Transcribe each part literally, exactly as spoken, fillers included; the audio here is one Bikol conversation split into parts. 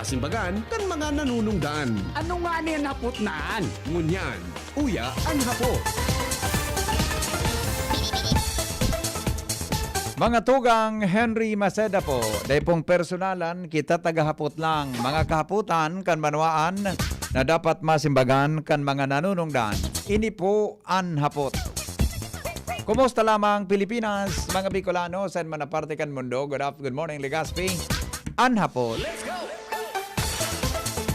Simbagan kan mga nanunungdan. Ano nga ni an hapot na an? Ngunyan, uya an hapot. Mga tugang, Henry Maceda po. Dai pong personalan, kita tagahapot lang. Mga kahapotan kan banwaan na dapat masimbagan kan mga nanunungdan. Ini po an hapot. Kumusta lamang Pilipinas, mga Bicolano, saan man na parte kan mundo? Good af-, good morning, Legazpi. An hapot.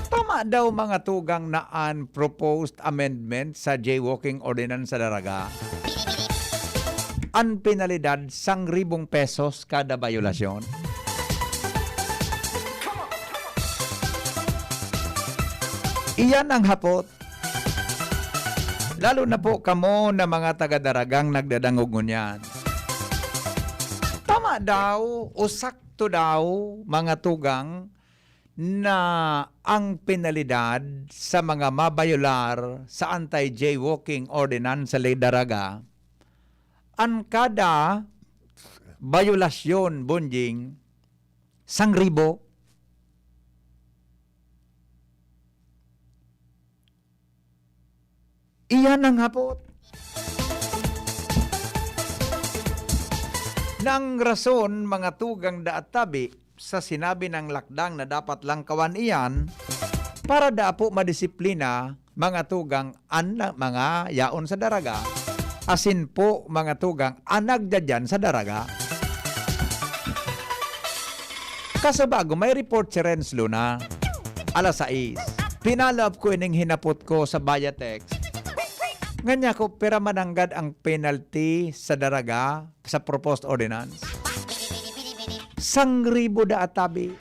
Tama daw, mga tugang, na an proposed amendment sa jaywalking ordinance sa Daraga, an penalidad, sangribong pesos kada bayolasyon. Iyan ang hapot. Lalo na po kamo na mga taga-Daragang nagdadangog ngunyan. Tama daw o sakto daw, mga tugang, na ang penalidad sa mga mabayolar sa anti-jaywalking ordinance sa Ley Daraga, an kada bayolasyon, Bonjing, sangribo. Iyan ang hapot. Nang rason, mga tugang, daat tabi, sa sinabi ng lakdang na dapat langkawan iyan para daa po madisiplina, mga tugang, an na-, mga yaon sa Daraga, asin po, mga tugang, an nagdadyan sa Daraga. Kaso bago, may report si Renz Luna. Alas sais. Pinalab ko ining hinapot ko sa via text. Ngani ako, pira mananggad ang penalty sa Daraga sa proposed ordinance? Sangribo da atabi.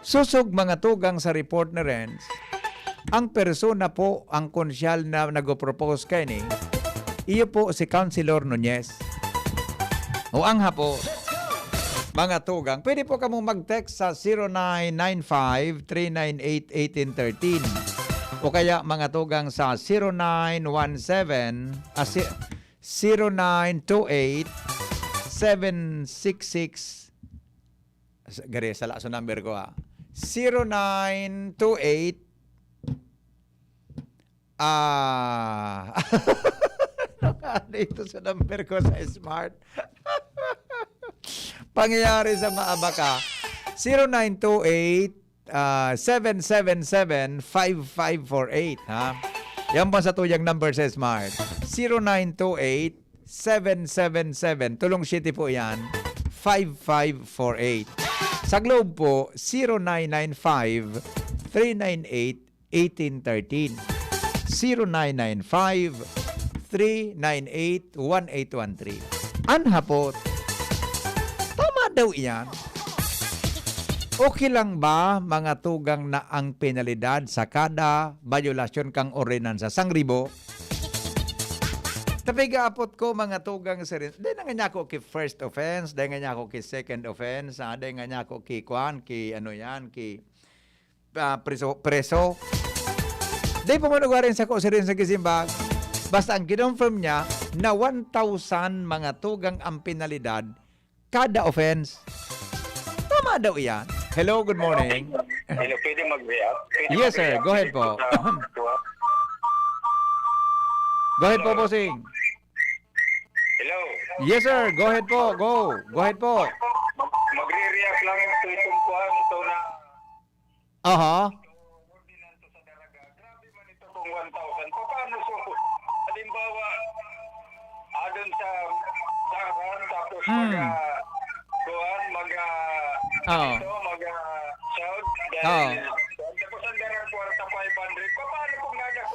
Sosog, mga tugang, sa report ni Renz, ang persona po, ang konsyal na nagpo-propose kaini, iyo po si Councilor Nunez. O ang hapo, mga tugang, pwede po kamong mag-text sa zero nine nine five, three nine eight, eighteen thirteen. O kaya, mga tugang, sa zero nine one seven, ah, si-, zero nine two eight, seven six six, s-, gari, sala sa number ko, ah. Zero nine two eight, ah, dito sa number ko sa Smart. Pangyayari sa Maabaka, zero nine two eight, ah, seven seven seven, five five four eight, ha? Yan po sa tuyang number sa Smart. Zero nine two eight, seven seven seven, tulong City po yan, five five four eight. Sa Globe po, zero nine nine five, three nine eight, eighteen thirteen. Zero nine nine five, three nine eight, one eight one three. An hapot, tama daw iyan. Okay lang ba, mga tugang, na ang penalidad sa kada bayolasyon kan ordinansa, sangribo? Tapi gaapot ko, mga tugang, sirin, dai na ngani ako ki first offense, dai ngani ako ki second offense, ah, dai ngani ako ki kwan, ki ano yan, ki, ah, preso, preso. Dai pa man ugaring sako sirin sa gisimbag. Basta ang kinonfirm niya na one thousand, mga tugang, ang penalidad kada offense. Tama daw iyan. Hello, good morning. Hello, pwede mag-react? Pwede Yes, sir. mag-react? Go ahead po. Sa, Go ahead po, bossing. Hello? Yes, sir. Go ahead po. Go. Go ahead po. Mag-, magre-react lang ito, itong kuwan, ito na Aha. Ordinansa sa Daraga. Grabe man ito kung one thousand. Paano so, halimbawa, ah, dun sa daran, tapos Hmm. mag, ah, kuwan, mag, ah, Oo. ito, mag, ah, sound, Oo. dahil, tapos ang darang kwarta, five hundred. Paano kung nada-,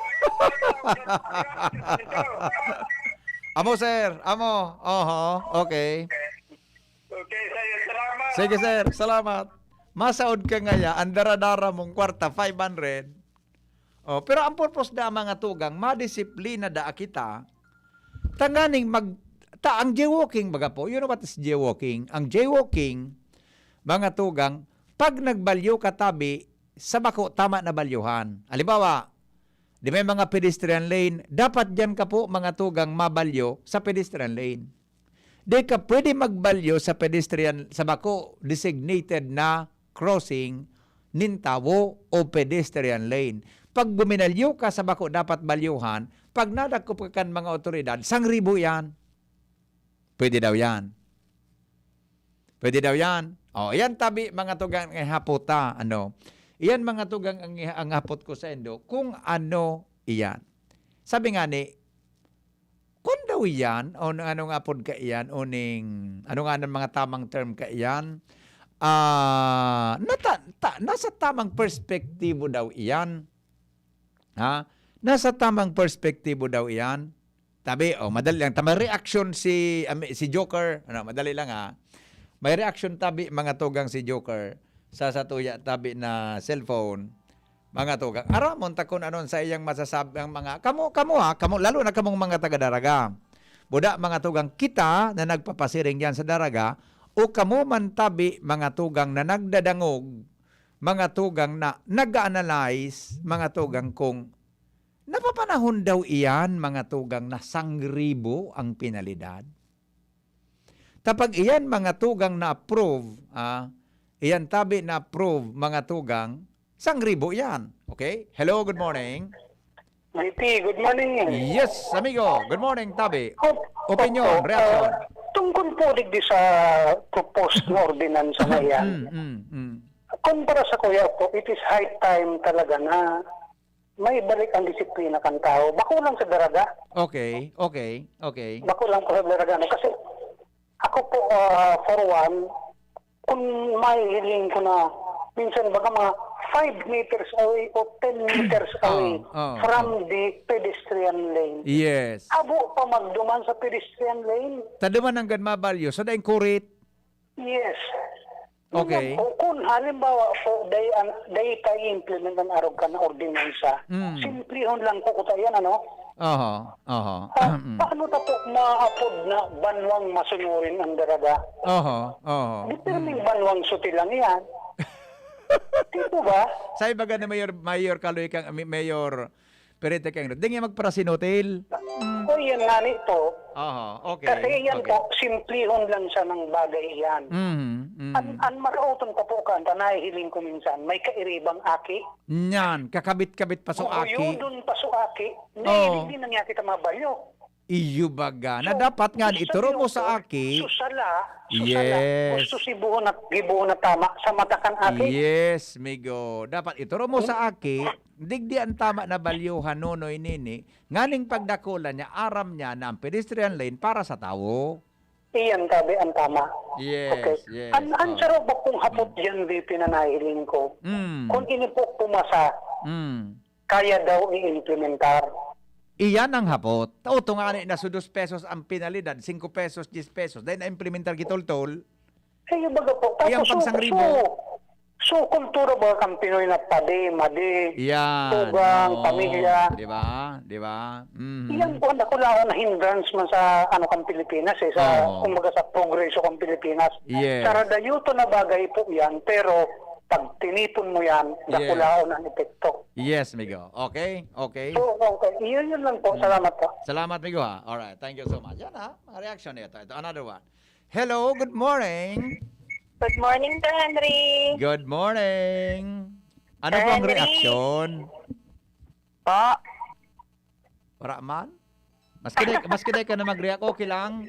Amo, sir. Amo. Oho. Okay. Okay, sir. Salamat. Sige, sir. Salamat. Masaod ka ngaya, ang dara-dara mong kwarta, five hundred. Oh, pero ang purpose da, mga tugang, madisiplina da kita. Tanganing mag-, ta, ang jaywalking, baga po, you know what is jaywalking? Ang jaywalking, mga tugang, pag nagbalyo ka tabi sa bako, tama na balyuhan. Halimbawa, di may mga pedestrian lane, dapat diyan ka po, mga tugang, mabalyo sa pedestrian lane. Di ka pwede magbalyo sa pedestrian, sa bako designated na crossing nin tawo o pedestrian lane. Pag buminalyo ka sa bako dapat balyuhan, pag nadakop ka kan mga otoridad, sangribo yan. Pwede daw yan. Pwede daw yan. O, yan tabi, mga tugang, ang hapot ta, ano. Yan, mga tugang, ang, ang hapot ko sa indo, kung ano iyan. Sabi nga ni, kung daw iyan, o ano nga pod ka iyan, o ning, ano nga ng mga tamang term ka iyan, ah, nata-, ta-, nasa tamang perspektibo daw iyan. Ha? Nasa tamang perspektibo daw iyan. Tabi, o, madali lang. Tama, reaction si, ami-, si Joker. Ano, madali lang, ha. May reaction tabi, mga tugang, si Joker sa satuya tabi na cellphone. Mga tugang, aramon ta kun anon sa iyang masasabi ang mga, kamo, kamo, ha, kamo, lalo na kamong mga taga Daraga. Buda, mga tugang, kita na nagpapasiring diyan sa Daraga, o kamo man tabi, mga tugang, na nagdadangog, mga tugang, na nag-a-analyze, mga tugang, kung napapanahon daw iyan, mga tugang, na sangribo ang penalidad. Tapag iyan, mga tugang, na-approve, ah, iyan tabi na-approve, mga tugang, sangribo iyan. Okay? Hello, good morning. V P, good morning. Yes, amigo. Good morning, tabi. Op-, Opinion, opo, reaction. ah, tungkol po digdi sa proposed na ordinansa na yan, Mm, mm, mm. Kumpara sa kuya po, it is high time talaga na may balik ang disiplina kan tao. Bako lang sa Daraga. Okay, okay, okay. Bako lang po sa Daraga, no? Kasi ako po, ah, for one, kung mahihiling ko na, minsan baga mga five meters away o ten meters away Oh, oh, from the pedestrian lane. Yes. Abo pa magduman sa pedestrian lane. Taduman hanggang mabalyo. So, daing kurit. Yes. Okay. Yun lang po. Kung halimbawa po, day, an, day tayo implement ang arog ka na ordinansa, Mm. simplihon lang po kuta yan, ano? Aha, aha. Ah, Mm. Paano ta po maapod na banwang masunurin ang Daraga? Aha, aha. Di pirming banwang suti lang yan. Di po ba? Sa ibaga na Mayor, Mayor Kaloy kang, Mayor Perete kang, di nga magparasinotil. Mm. O yan nga ni po. Aha, okay. Kasi yan Okay. po, simplihon lang siya ng bagay yan. Mhm, mhm. An, an marauton pa po kan, ta nahihiling ko minsan, may kairibang aki. Nyan, kakabit-kabit pa so aki. Guguyodon pa so aki. Oo. Nahihiling din na niya kita mabalyo. Iyo baga. Na So, dapat nga, gusto ituro mo niyo sa po, aki. Susala, susala. Yes. Gusto si buho na, gibuho na tama, sa mata kan aki. Yes, migo. Dapat ituro mo sa aki, digdi ang tama na balyuhan, nonoy nini, nganing pagdakula niya, aram niya na ang pedestrian lane para sa tawo. Iyan, tabi, ang tama. Yes, Okay. yes. An, an Oh. saro ba kung hapot yan, V P, na nahiling ko? Mm. Kung ini po pumasa, Mm. kaya daw i-implementar. Iyan ang hapot. Tao to nga ni, naso dos pesos ang penalidad, singko pesos, diyes pesos. Dahil na-implementar gitultol. Eh, yung baga po. Iyang Tapos, so, pangsangribo. so, so, kultura ba kang Pinoy na padi, madi, Yan. tugang, Oo. pamilya? Di ba? Di ba? Mhm. Iyan po ang dakulaon na hindrance man sa, ano, kang Pilipinas, eh, sa, Oo. kumbaga, sa progreso kang Pilipinas. Yes. Saradayoto na bagay po yan, pero pag tinipon mo yan, Yes. dakulaon ang epekto. Yes, migo. Okay? Okay. So, okay. Iyon, yun lang po. Mm. Salamat po. Salamat, migo, ha. Alright. Thank you so much. Yan, ha. Mga reaction nito. Ito, another one. Hello, good morning. Good morning, Sir Henry. Good morning. Ano Sir po ang Henry. Reaksyon? Po. Wala man? Maski di, maski di ka na mag-react, okay lang.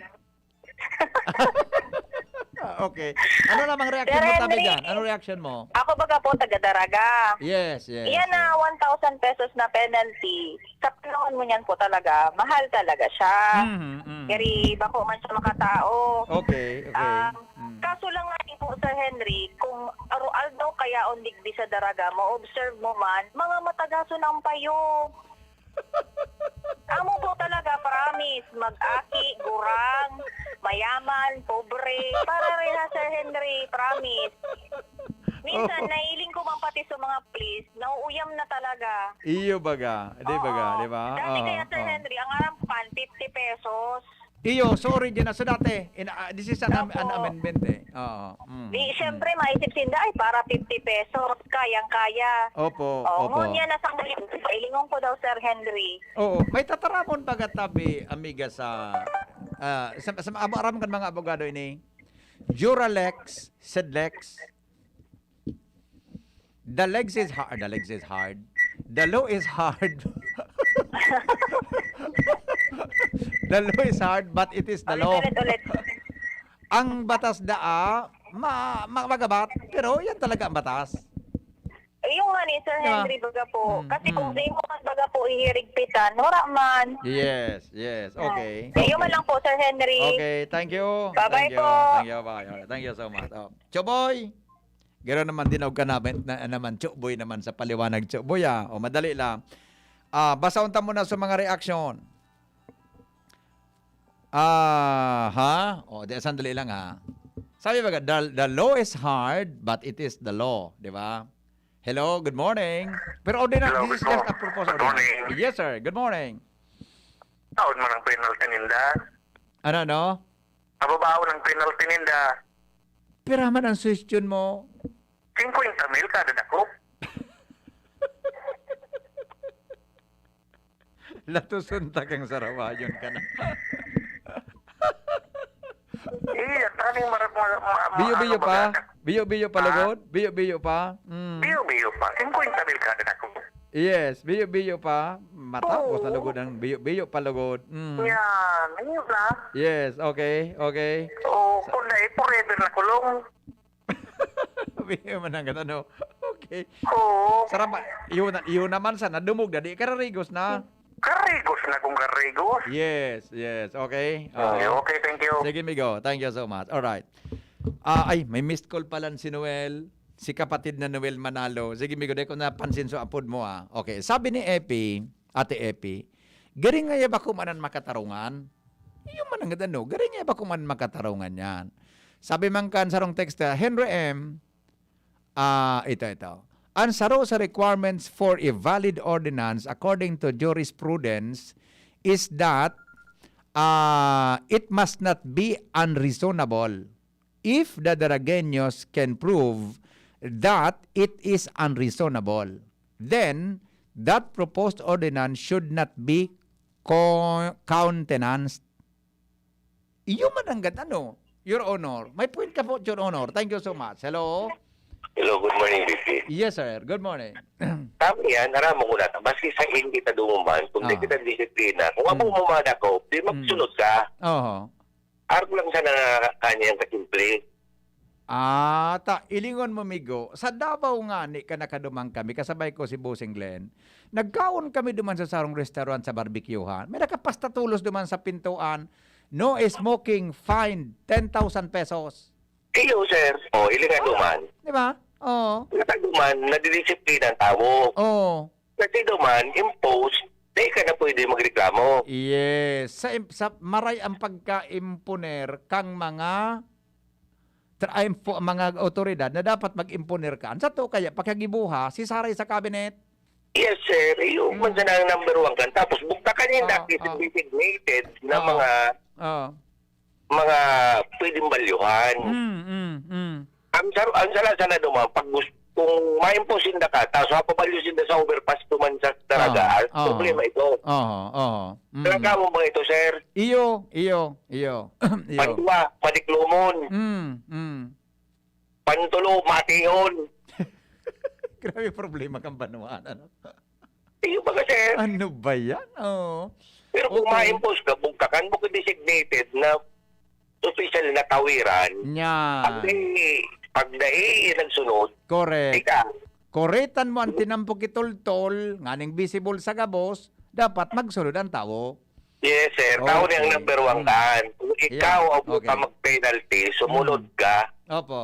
Okay. Ano namang reaction Sir mo, tabi Henry. dyan? Ano reaction mo? Ako baga po, taga Daraga. Yes, yes. Iyan na yes. one thousand pesos na penalty. Sa panahon mo niyan po talaga, mahal talaga siya. Mhm, mhm. Kaya bako man siya makatao. Okay, okay. Ah, Mm. Kaso lang nga po, Sir Henry, kung aroaldaw kaya on digdi sa Daraga, ma-observe mo man, mga matagaso ng payo. Amo po talaga, promise. Mag-aki, gurang, mayaman, pobre. Para reha, Sir Henry, promise. Minsan, Oo. Nailing ko man pati sa mga pulis, nauuyam na talaga. Iyo baga. Di baga, Oo. di ba? Dati Oo, kaya, Sir oo. Henry, ang aram pan, fifty pesos. Iyo, so original. So dati, in, ah, this is an, am- Opo. an amendment eh. Oo. Mm, Di, mm. Siyempre, maisip sinda, ay, para fifty pesos, kayang-kaya. Opo, Oh, opo. ngunyan, nasa ilingon ko daw, Sir Henry. Oo, may tataramon baga tabi, amiga, sa, ah, sa, sa amo aram kan mga abogado ini. Duralex, Sedlex, The legs is hard. The legs is hard. The law is hard. The law is hard, but it is the law. Ulit, ulit, ulit. Ang batas daa, ma, ma, magabat, pero yan talaga ang batas. Yung nga ni Sir Di ba? Henry, baga po. Mm, Kasi kung mm. di mo man baga po hihirigpitan, wala man. Yes, yes. Ah. Okay. Iyo man Okay. lang po, Sir Henry. Okay, thank you. Bye-bye Thank you. po. Thank you. Bye. Alright. Thank you so much. Oh. Choboy! Garo naman, dinaog ka naman, na, naman, Choboy naman sa paliwanag, Choboy, ah. O, madali lang. Ah, basahon ta muna sa mga reaksyon. Ah, ha? O, di, sandali lang, ha? Sabi ba, the, the law is hard, but it is the law, di ba? Hello, good morning. Pero ordinary, Hello, this is good just a mor-, proposal. good morning. Yes, sir. Good morning. Taon man ang penalty ninda. Ano, ano? Mababaon ang penalty ninda. Pira man ang suhestyon mo? Singkwenta mil kada dakop. Latuson ta kang sarawayon ka na. Iya, taning mara-, ma-, ma-, Biyo-biyo ano pa? baga? Biyo-biyo pa, Ha? lugod? Biyo-biyo pa? Mm. Biyo-biyo pa. Singkwenta mil kada dakop. Yes, biyo-biyo pa. Matapos na Oo. lugod ang biyo-biyo pa lugod. Mm. Yan. Ayun na. Yes, okay, okay. Oo, Sa- kung dahil forever na kulong. Biyo man ang ano. Okay. Oo. Sarap ba? Yun, na- yun naman sana. Dumog na. Di kararigos na. Karigos na kung karigos. Yes, yes. Okay. Okay, Oo. okay, thank you. Sige, migo. Thank you so much. All right. Ah, ay, may missed call pala si Noel. Si kapatid na Noel Manalo. Sige, migo, di ko napansin sa apod mo, ah. Okay. Sabi ni Epi, Ate Epi, "Garing nga ya ba kumanan makatarungan?" Iyo man ang ano, "Garing nga ya ba kumanan makatarungan yan?" Sabi man kan sarong text, ah, Henry M, ah, ito, ito. "Ang saro sa requirements for a valid ordinance according to jurisprudence is that, ah, it must not be unreasonable. If the Daragueños can prove that it is unreasonable, then that proposed ordinance should not be co-, countenanced." Iyo man ang gad-, ano, Your Honor. May point ka po, Your Honor. Thank you so much. Hello? Hello, good morning, B P. Yes, sir. Good morning. Tama yan, aram mo na, maski sa hindi ta dumuman, kung di Ah. kita disiplina, kung ako Mm. mo madakop, di Mm. magsunod ka. Oho. Arog lang sana kanya ang kasimple. Ah, ta, ilingon mo, migo, sa Davao ngani ka nakaduman kami, kasabay ko si Bossing Glenn. Nagkaon kami duman sa sarong restaurant sa barbecuehan. May nakapastatulos duman sa pintuan, "No smoking, fine ten thousand pesos." Iyo, sir. O, ilingan Oh, duman. di ba? Oo. Ilingan duman, nadidisiplina ang tawo. Oo. Kasi duman, impose, di ka na pwede magreklamo. Yes. Sa im-, sa maray ang pagka-imponer kang mga tra-, ay, impo-, mga awtoridad na dapat mag-imponer ka. Sa to kaya, pagkagibuha, si Saray sa cabinet. Yes, sir. Yung Mm. man sana ang number one kan. Tapos, buktakan yung Oo, dati oo. designated na Oo. mga Oo. mga pwedeng balyuhan. Mm, mm, mm. Ang sar-, ang sala sana duman, pag gus-, kung ma-impose sinda ka, tapos mapabalyo sinda sa overpass duman sa Daraga, Oo, oo. problema ito. Oo, oo. Mm. Reklamo ba ito, sir? Iyo, iyo, iyo. Iyo. Panduwa, paniklomon. Mm, mm. Pantulo, matihon. Grabe problema kang banwaan, ano? Iyo ba, sir? Ano ba yan? Oo. Pero kung Okay. ma-impose ka, bugtakan mo ka designated na official na tawiran, Yan. pag di, pag dai nagsunod, Correct. ika. Koretan mo ang tinampo kitultol, nganing visible sa gabos, dapat magsunod ang tawo. Yes, sir. Tao ni ang Okay. number one Mm. kan. Kung ikaw Yeah. ang buta Okay. mag-penalty, sumunod Mm. ka. Opo.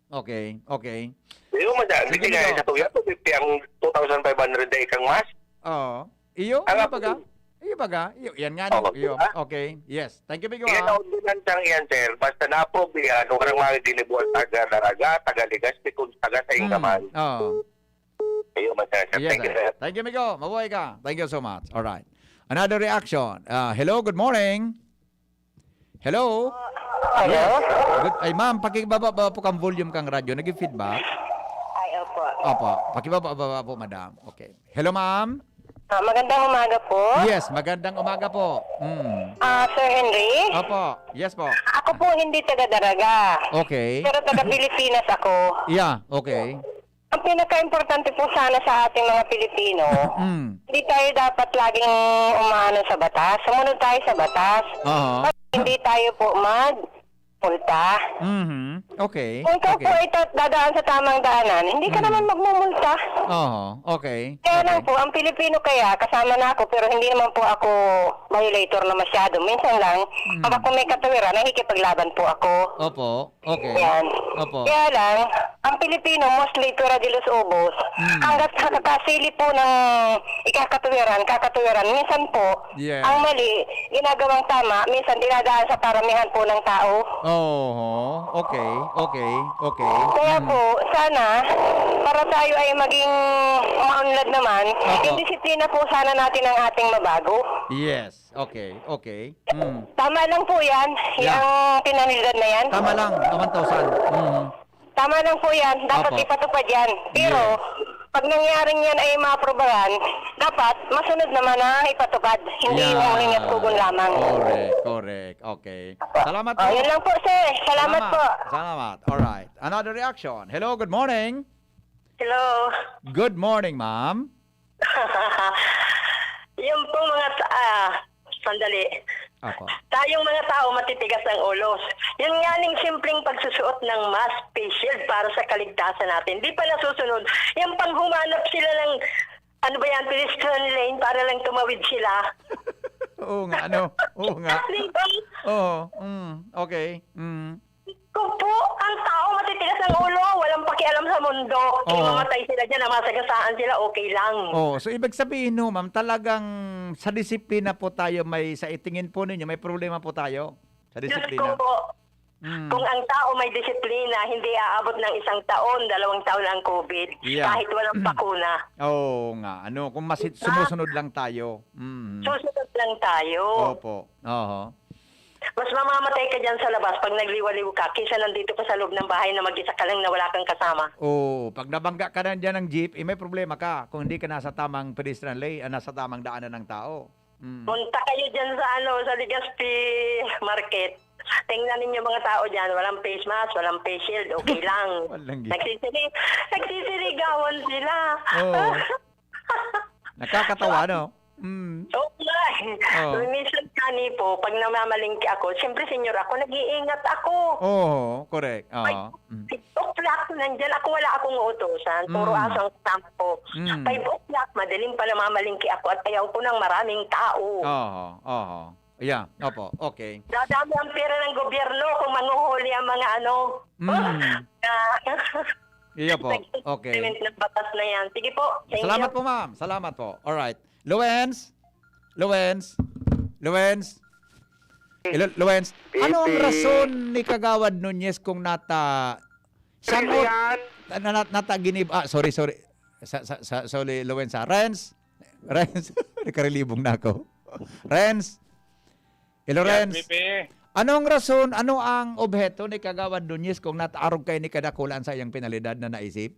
Okay, okay. Di mo madali Sige, nga, Migo. sa tuya, two fifty ang two thousand five hundred na ikang mask. Oo. Iyo, Ang iyo apo baga? ko. Iyo baga? Iyo, yan nga, Oo, iyo. di ba? Okay, yes. Thank you, Migo, Yan ah. ang ordinansang iyan, sir. Basta na-approve yan, kung parang mga ginibuhat taga Daraga, taga Legazpi, kung taga sa Mm, Ingaman. oo. Iyo, man, sir. Yes, Thank you, sir. sir. Thank you, Migo. Mabuhay ka. Thank you so much. All right. Another reaction. Ah, hello, good morning. Hello? Hello? Yes. Good. Ay, ma'am, pakibaba ba po kang volume kang radyo? Nag-feedback? Ay, opo. Opo. Pakibaba, baba po, madam. Okay. Hello, ma'am? Ah, magandang umaga po. Yes, magandang umaga po. Mm. Ah, Sir Henry? Opo. Yes po. Ako po hindi taga Daraga. Okay. Pero taga Pilipinas ako. Yeah, okay. Ang pinakaimportante po sana sa ating mga Pilipino, Mm. hindi tayo dapat laging umaano sa batas. Sumunod tayo sa batas. Aha. Hindi tayo po magmulta. Mhm. Okay. Kung ikaw Okay. po ay ta-, dadaan sa tamang daanan, hindi ka Mm. naman magmumulta. Aha. Okay. Kaya lang Okay. po, ang Pilipino kaya, kasama na ako, pero hindi naman po ako violator na masyado. Minsan lang, Mm. kapag kung may katawiran, nakikipaglaban po ako. Opo. Okay. Yan. Opo. Kaya lang, ang Pilipino, mostly, pera de los ubos. Mm. Hanggat sa kakasili po ng ikakatwiran, kakatwiran, minsan po, Yes. ang mali, ginagawang tama, minsan dinadaan sa paramihan po ng tao. Oho. Okay. Okay. Okay. Kaya Mm. po, sana, para tayo ay maging maunlad naman, Opo. indisiplina po sana natin ang ating mabago. Yes. Okay, okay. Mm. Tama lang po yan, Yeah. yung penalidad na yan. Tama lang, one thousand. Mm. Tama lang po yan, dapat Apo. ipatupad yan. Pero, Yes. pag nangyaring yan ay maaprobahan, dapat masunod naman na ipatupad, hindi Yeah. yung hingat kugon lamang. Correct, correct. Okay. Apo. Salamat Oh, po. yun lang po, sir. Salamat Salamat. po. Salamat. All right. Another reaction. Hello, good morning. Hello. Good morning, ma'am. Yung pong mga ta-, ah, sandali. Apo. Tayong mga tao matitigas ang ulo. Yun nga ning simpleng pagsusuot ng mask, face shield para sa kaligtasan natin. Di pa nasusunod. Yung panghumanap sila ng, ano ba yan, pedestrian lane para lang tumawid sila. Oo nga, ano? Oo nga. At least, Oo, mm, okay. Mm. Kung po, ang tao matitigas ang ulo, walang pakialam sa mundo. Oo. Kung mamatay sila dyan, namasagasaan sila, okay lang. Oh, so ibig sabihin, no, ma'am, talagang sa disiplina po tayo may, sa itingin po ninyo, may problema po tayo sa Diyos disiplina? ko po, Mm. kung ang tao may disiplina, hindi aabot ng isang taon, dalawang taon ang COVID, Yeah. kahit walang bakuna. Oo nga, ano, kung masit-, Diba? sumusunod lang tayo. Mm. Susunod lang tayo. Opo. Oho. Mas mamamatay ka dyan sa labas pag nagliwaliw ka, kaysa nandito ka sa loob ng bahay na mag-isa ka lang na wala kang kasama. Oo, pag nabangga ka na dyan ng jeep, eh, may problema ka kung hindi ka nasa tamang pedestrian lane, ah, nasa tamang daanan ng tao. Mm. Punta kayo dyan sa, ano, sa Legazpi Market. Tingnan ninyo mga tao dyan, walang face mask, walang face shield, okay lang. Walang gi- Nagsisili-, nagsisiligawan sila. Oo. Nakakatawa, no? Mm. Oo nga eh. Oo. Minsan kani po, pag namamalengke ako, siyempre senior ako, nag-iingat ako. Oo, correct. Oo. Ay, Mm. six o'clock, nandyan ako, wala akong uutusan. Puro Mm. aso ang stamp ko. Mm. Five o'clock, madaling pa namamalengke ako at ayaw ko ng maraming tao. Oo, oo. Yeah, opo. Okay. Dadami ang pera ng gobyerno kung manghuhuli ang mga ano. Mm. Ah. Iya po. Okay. Implement ng batas na yan. Sige po. Thank Salamat you. po, ma'am. Salamat po. All right. Luwens? Luwens? Luwens? Hello, Luwens? Ano ang Pipi. rason ni Kagawad Nunez kung nata-, Pipi sangot, yan. na, na, nata-, ginib-, ah, sorry, sorry. Sa, sa, sa, sorry, Luwens, ha? Renz? Renz? Nagkarilibong na ako. Renz? Hello, Yes, Renz? Pipi. Anong rason, ano ang obheto ni Kagawad Nunez kung nataarog kayo ni kadakula sa iyang penalidad na naisip?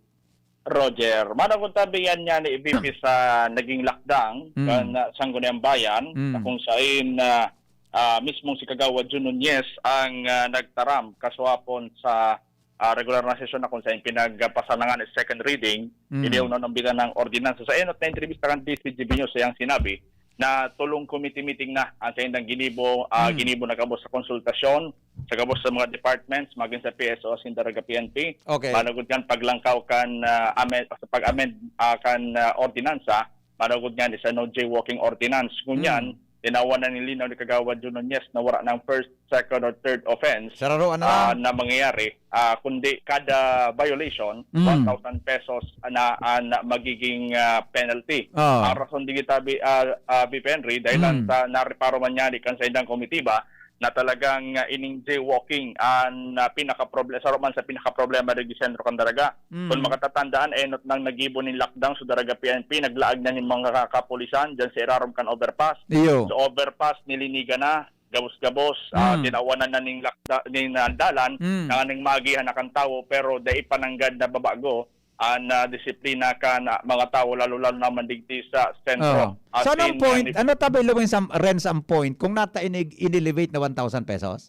Roger, managon tabi yan niya ni V P sa naging lakdang Mm. kan, ah, Sangguniang Bayan, Mm. na kung sain, ah, ah, mismong si Kagawad Jun Nunez ang, ah, nagtaram kasuhapon sa, ah, regular na sesyon na kung sain pinagpasa na nga ni second reading, Mm. ini yung nanambitan ng ordinansa. Sa inot na entrevista kan D C G B News, siyang sinabi na tolong committee meeting na ang saindang ginibo, ah, Mm. ginibo na gabos sa konsultasyon, sa gabos sa mga departments, magin sa P S O, sa Daraga P N P. Okay. Manugod kan paglangkaw kan, ah, amend-, sa pag-amend, ah, kan, ah, ordinansa, manugod nga ni sa no jaywalking ordinance. Ngunyan, Mm. tinawan na nilinaw ni Kagawad Jun Nunez na wala ng first, second, or third offense, Sararoan na ah, lang. na mangyayari, ah, kundi kada violation, Mm. one thousand pesos na ang magiging, ah, penalty. Ah. Ang rason di kita, bi-, ah, ah, B P Henry, dahil lang Mm. sa nareparo man niya di kan sa indang komitiba, na talagang, ah, ining jaywalking ang, ah, pinakaproble-, saro man sa pinakaproblema digdi sa sentro kan Daraga. Mm. Kung makatatandaan, enot nang nagibo nin lockdown sa Daraga P N P, naglaag na nin mga ka-, kapulisan dyan sa irarom kan overpass. Iyo. Sa overpass, nilinigan na, gabos-gabos, ah, Mm. tinawanan na ning lakda-, ning, ah, dalan, Mm. na ning maagihan na kan tawo, pero dai pa nanggad nababago ang, ah, disiplina kan, ah, mga tawo, lalo-lalo naman digdi sa sentro. Oo. As So, anong in, point, ah, ano tabi, Luwens, ang, Renz, ang point kung nata inig-, inelevate na one thousand pesos?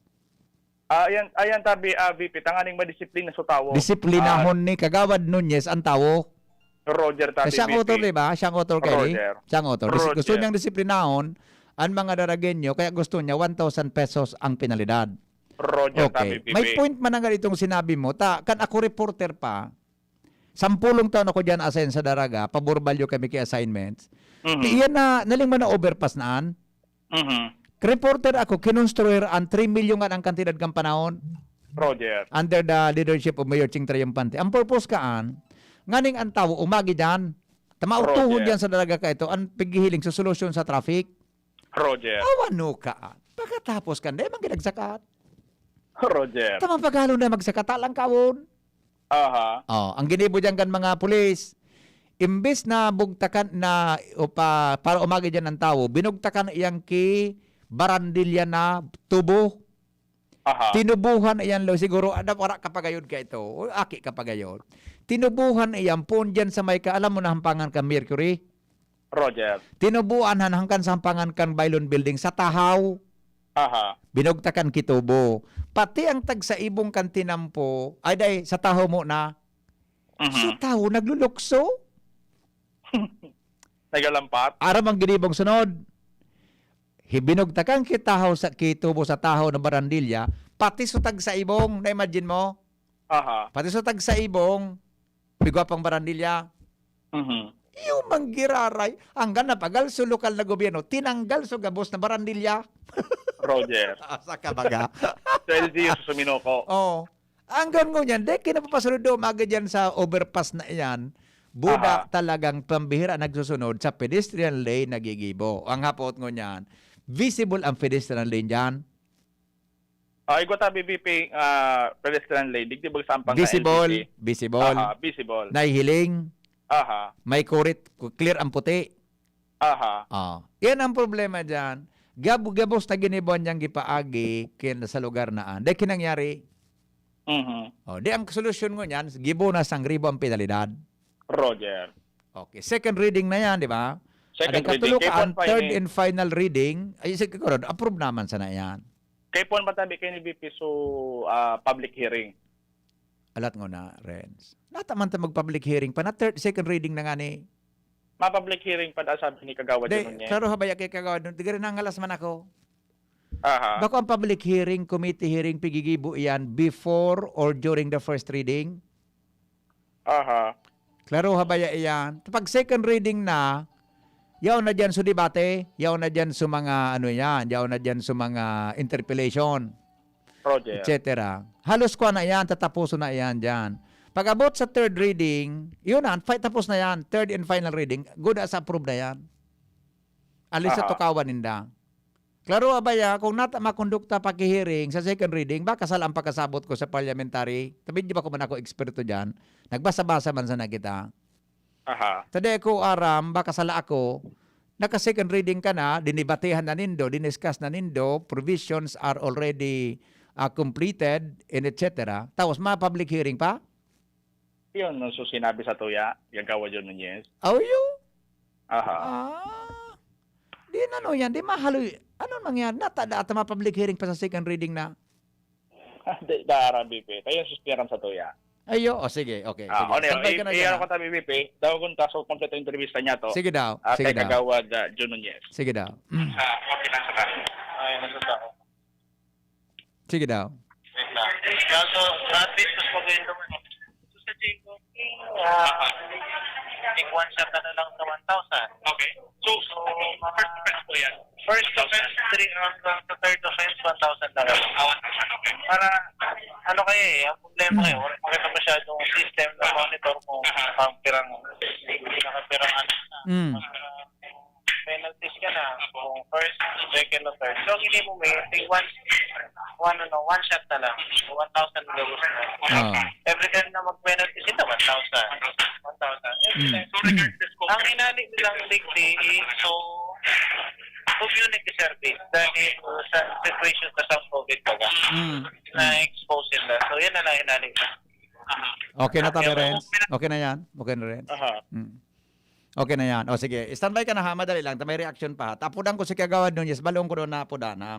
Ah, ayan, ayan tabi, ah, V P, tanganing madisiplina sa tawo. Disiplinahon Ah, ni Kagawad Nunez ang tawo. Roger tabi, Kaya siyang V P. Author, di ba? Siyang author kayo, di? Roger. Siyang author. Dis- gusto Roger. Niyang disiplinahon ang mga Daragueño, kaya gusto niya one thousand pesos ang penalidad. Roger Okay. tabi, V P. May point man ang itong sinabi mo. Ta, kan ako reporter pa, sampulong taon ako diyan assign sa Daraga, pabor-balyo kami kay assignments. Mhm. Iyan na, naling man na overpass na an. Mhm. Reporter ako, kinonstruir an three million nga ang kantidad kan panahon Roger. under the leadership of Mayor Ching Triomphante. Ang purpose kaan, nganing ang tawo umagi diyan. Tama, Roger. utuhon diyan sa Daraga ka ito, ang paghihiling sa solusyon sa traffic. Roger. Awan no kaan. Pagkatapos kan, dahil man ginagsakat. Roger. Tama, paghalon na magsakata lang kawon. Aha. Oh, ang ginibo diyan kan mga pulis, imbes na bugtakan na o pa, para umagi diyan ang tawo, binugtakan iyang ki barandilya na tubo. Aha. Tinubuhan iyan lo, siguro, ada, wala ka pa gayod ka ito. O, aki ka pa gayod. Tinubuhan iyan, poon diyan sa may ka, alam mo na hampangan ka Mercury? Roger. Tinubuan han hangkan sa hampangan kan Bailon Building sa Tahaw. Aha. Binugtakan ki tubo. Pati ang tagsaibong kan tinampo, ay, day, sa Tahaw mo na. Mhm. So, tawo naglulukso. Nagalampat? Aram ang ginibong sunod. Hi-, binugtakan ki Tahaw sa, ki tubo sa Tahaw na barandilya, pati sa tagsaibong, na-imagine mo? Aha. Pati sa tagsaibong, may gwapang barandilya. Mhm. Yung manggiraray, hanggang napagal sa lokal na gobyerno, tinanggal sa gabos na barandilya. Roger. Asa ka baga? Sa L G U sa Suminoko. Oo. Hanggang ngunyan, dai kinapapasunod do, umaga diyan sa overpass na iyan. Buda Aha. talagang pambihira nagsusunod sa pedestrian lane nagigibo. Ang hapot ngunyan, visible ang pedestrian lane diyan. Ah, igwa ta, B B P, ah, pedestrian lane, digdi ba sa ampang na Visible, L B C? visible. Aha, visible. Nahihiling, Aha, may kurit, clear ang puti. aha. Ah, yan ang problema diyan. Gab-, gabos na ginibuan niyang gipaagi kin-, sa lugar na an. Dai kinangyari. Mhm. Oh, di ang solusyon ngunyan, gibo na sang ribo ang penalidad. Roger. Okay, second reading na yan, di ba? Second Adang reading. Kay katulukan, Puan pa third ini. and final reading, ay, sige ko ron, approve naman sana yan. Kay Puan ba tabi kayo ni B P so, ah, public hearing? Alat ngo na, Renz. Nataman ta mag-public hearing pa, na third, second reading na nga ni. Ma-public hearing pa, da, sabi ni Kagawad Di, Nunez. Klaro ha, baya kay Kagawad Nunez, di ka rin nangalas man ako. Aha. Bako ang public hearing, committee hearing, pigigibo iyan before or during the first reading? Aha. Klaro ha baya iyan? Pag second reading na, yaon na diyan sa debate, yaon na diyan sa mga ano yan, yaon na diyan sa mga interpellation, Roger. et cetera. Halos kwa na yan, tatapuson na yan diyan. Pag-abot sa third reading, yun na, fi-, tapos na yan. Third and final reading, good as approve na yan. Alis sa Aha. tukawan ninda. Klaro, abaya, kung nata makondukta pakihiring sa second reading, baka sala ang pagkasabot ko sa parliamentary. Tabi, di ba ko man ako eksperto dyan? Nagbasa-basa man sana kita. Aha. Tadi ko aram, baka sala ako, naka-second reading ka na, dinibatehan na nindo, diniscuss na nindo, provisions are already, ah, completed, and et cetera. Tapos, ma-public hearing pa? Yun, no, so sinabi sa tuya, Kagawad Nunez. Oh, yun? Aha. Ah. Di na, no, yan. Di mahaloy. Ano nangyari? Natada at ma-public hearing pa sa second reading na? Di, da, aram, B P. Kaya suspiran sa tuya. Ayo, o sige, okay. Ah, sige. Ano yun? Standby ka na I-, dyan, i-ano ah. ko tabi, B P. Dawagon ta sa kompleto entrevista niya to. Sige daw, Ah, sige kay daw. Kagawad, ah, Jun Nunez. Sige daw. Mm. Ah, okay na sa tayo. Ay, nasa tao. Sige daw. Wait lang. Kaso, at least, mas maganda naman. So, sa tingin ko, ah, tig one shot ka na lang sa one thousand. Okay. So, So, mga first offense po yan? First offense, three hanggang sa third offense, one thousand lang. Ah, one thousand, okay. Para, ano kayo eh, ang problema kayo, Mm. wala pa kita masyadong system na monitor kung Aha. ang pirang, pinakapirang ano na. Mm. Mga penalties ka na, kung first, second, o third. So, ang hindi mo may, tig one, one, ano, one shot na lang. So, one thousand ang gabos na. Ah. Every time na mag-penalty sila, one thousand. One thousand. Every Mm. time. So, regardless kung Ang hinali nilang ligdi is, so, kung yun nag-deserve it. Dahil sa situation sa South COVID baga, Mm. Mm. na-expose sila. So, yun na lang hinali. Aha. Okay na, Okay, Tabi okay. Renz? Okay na yan? Okay na, Renz? Aha. Mm. Okay na yan. O, sige. Standby ka na, ha? Madali lang. Ta may reaction pa, ha? Tapudan ko si Kagawad Nunez. Balong ko doon na apudan, ha?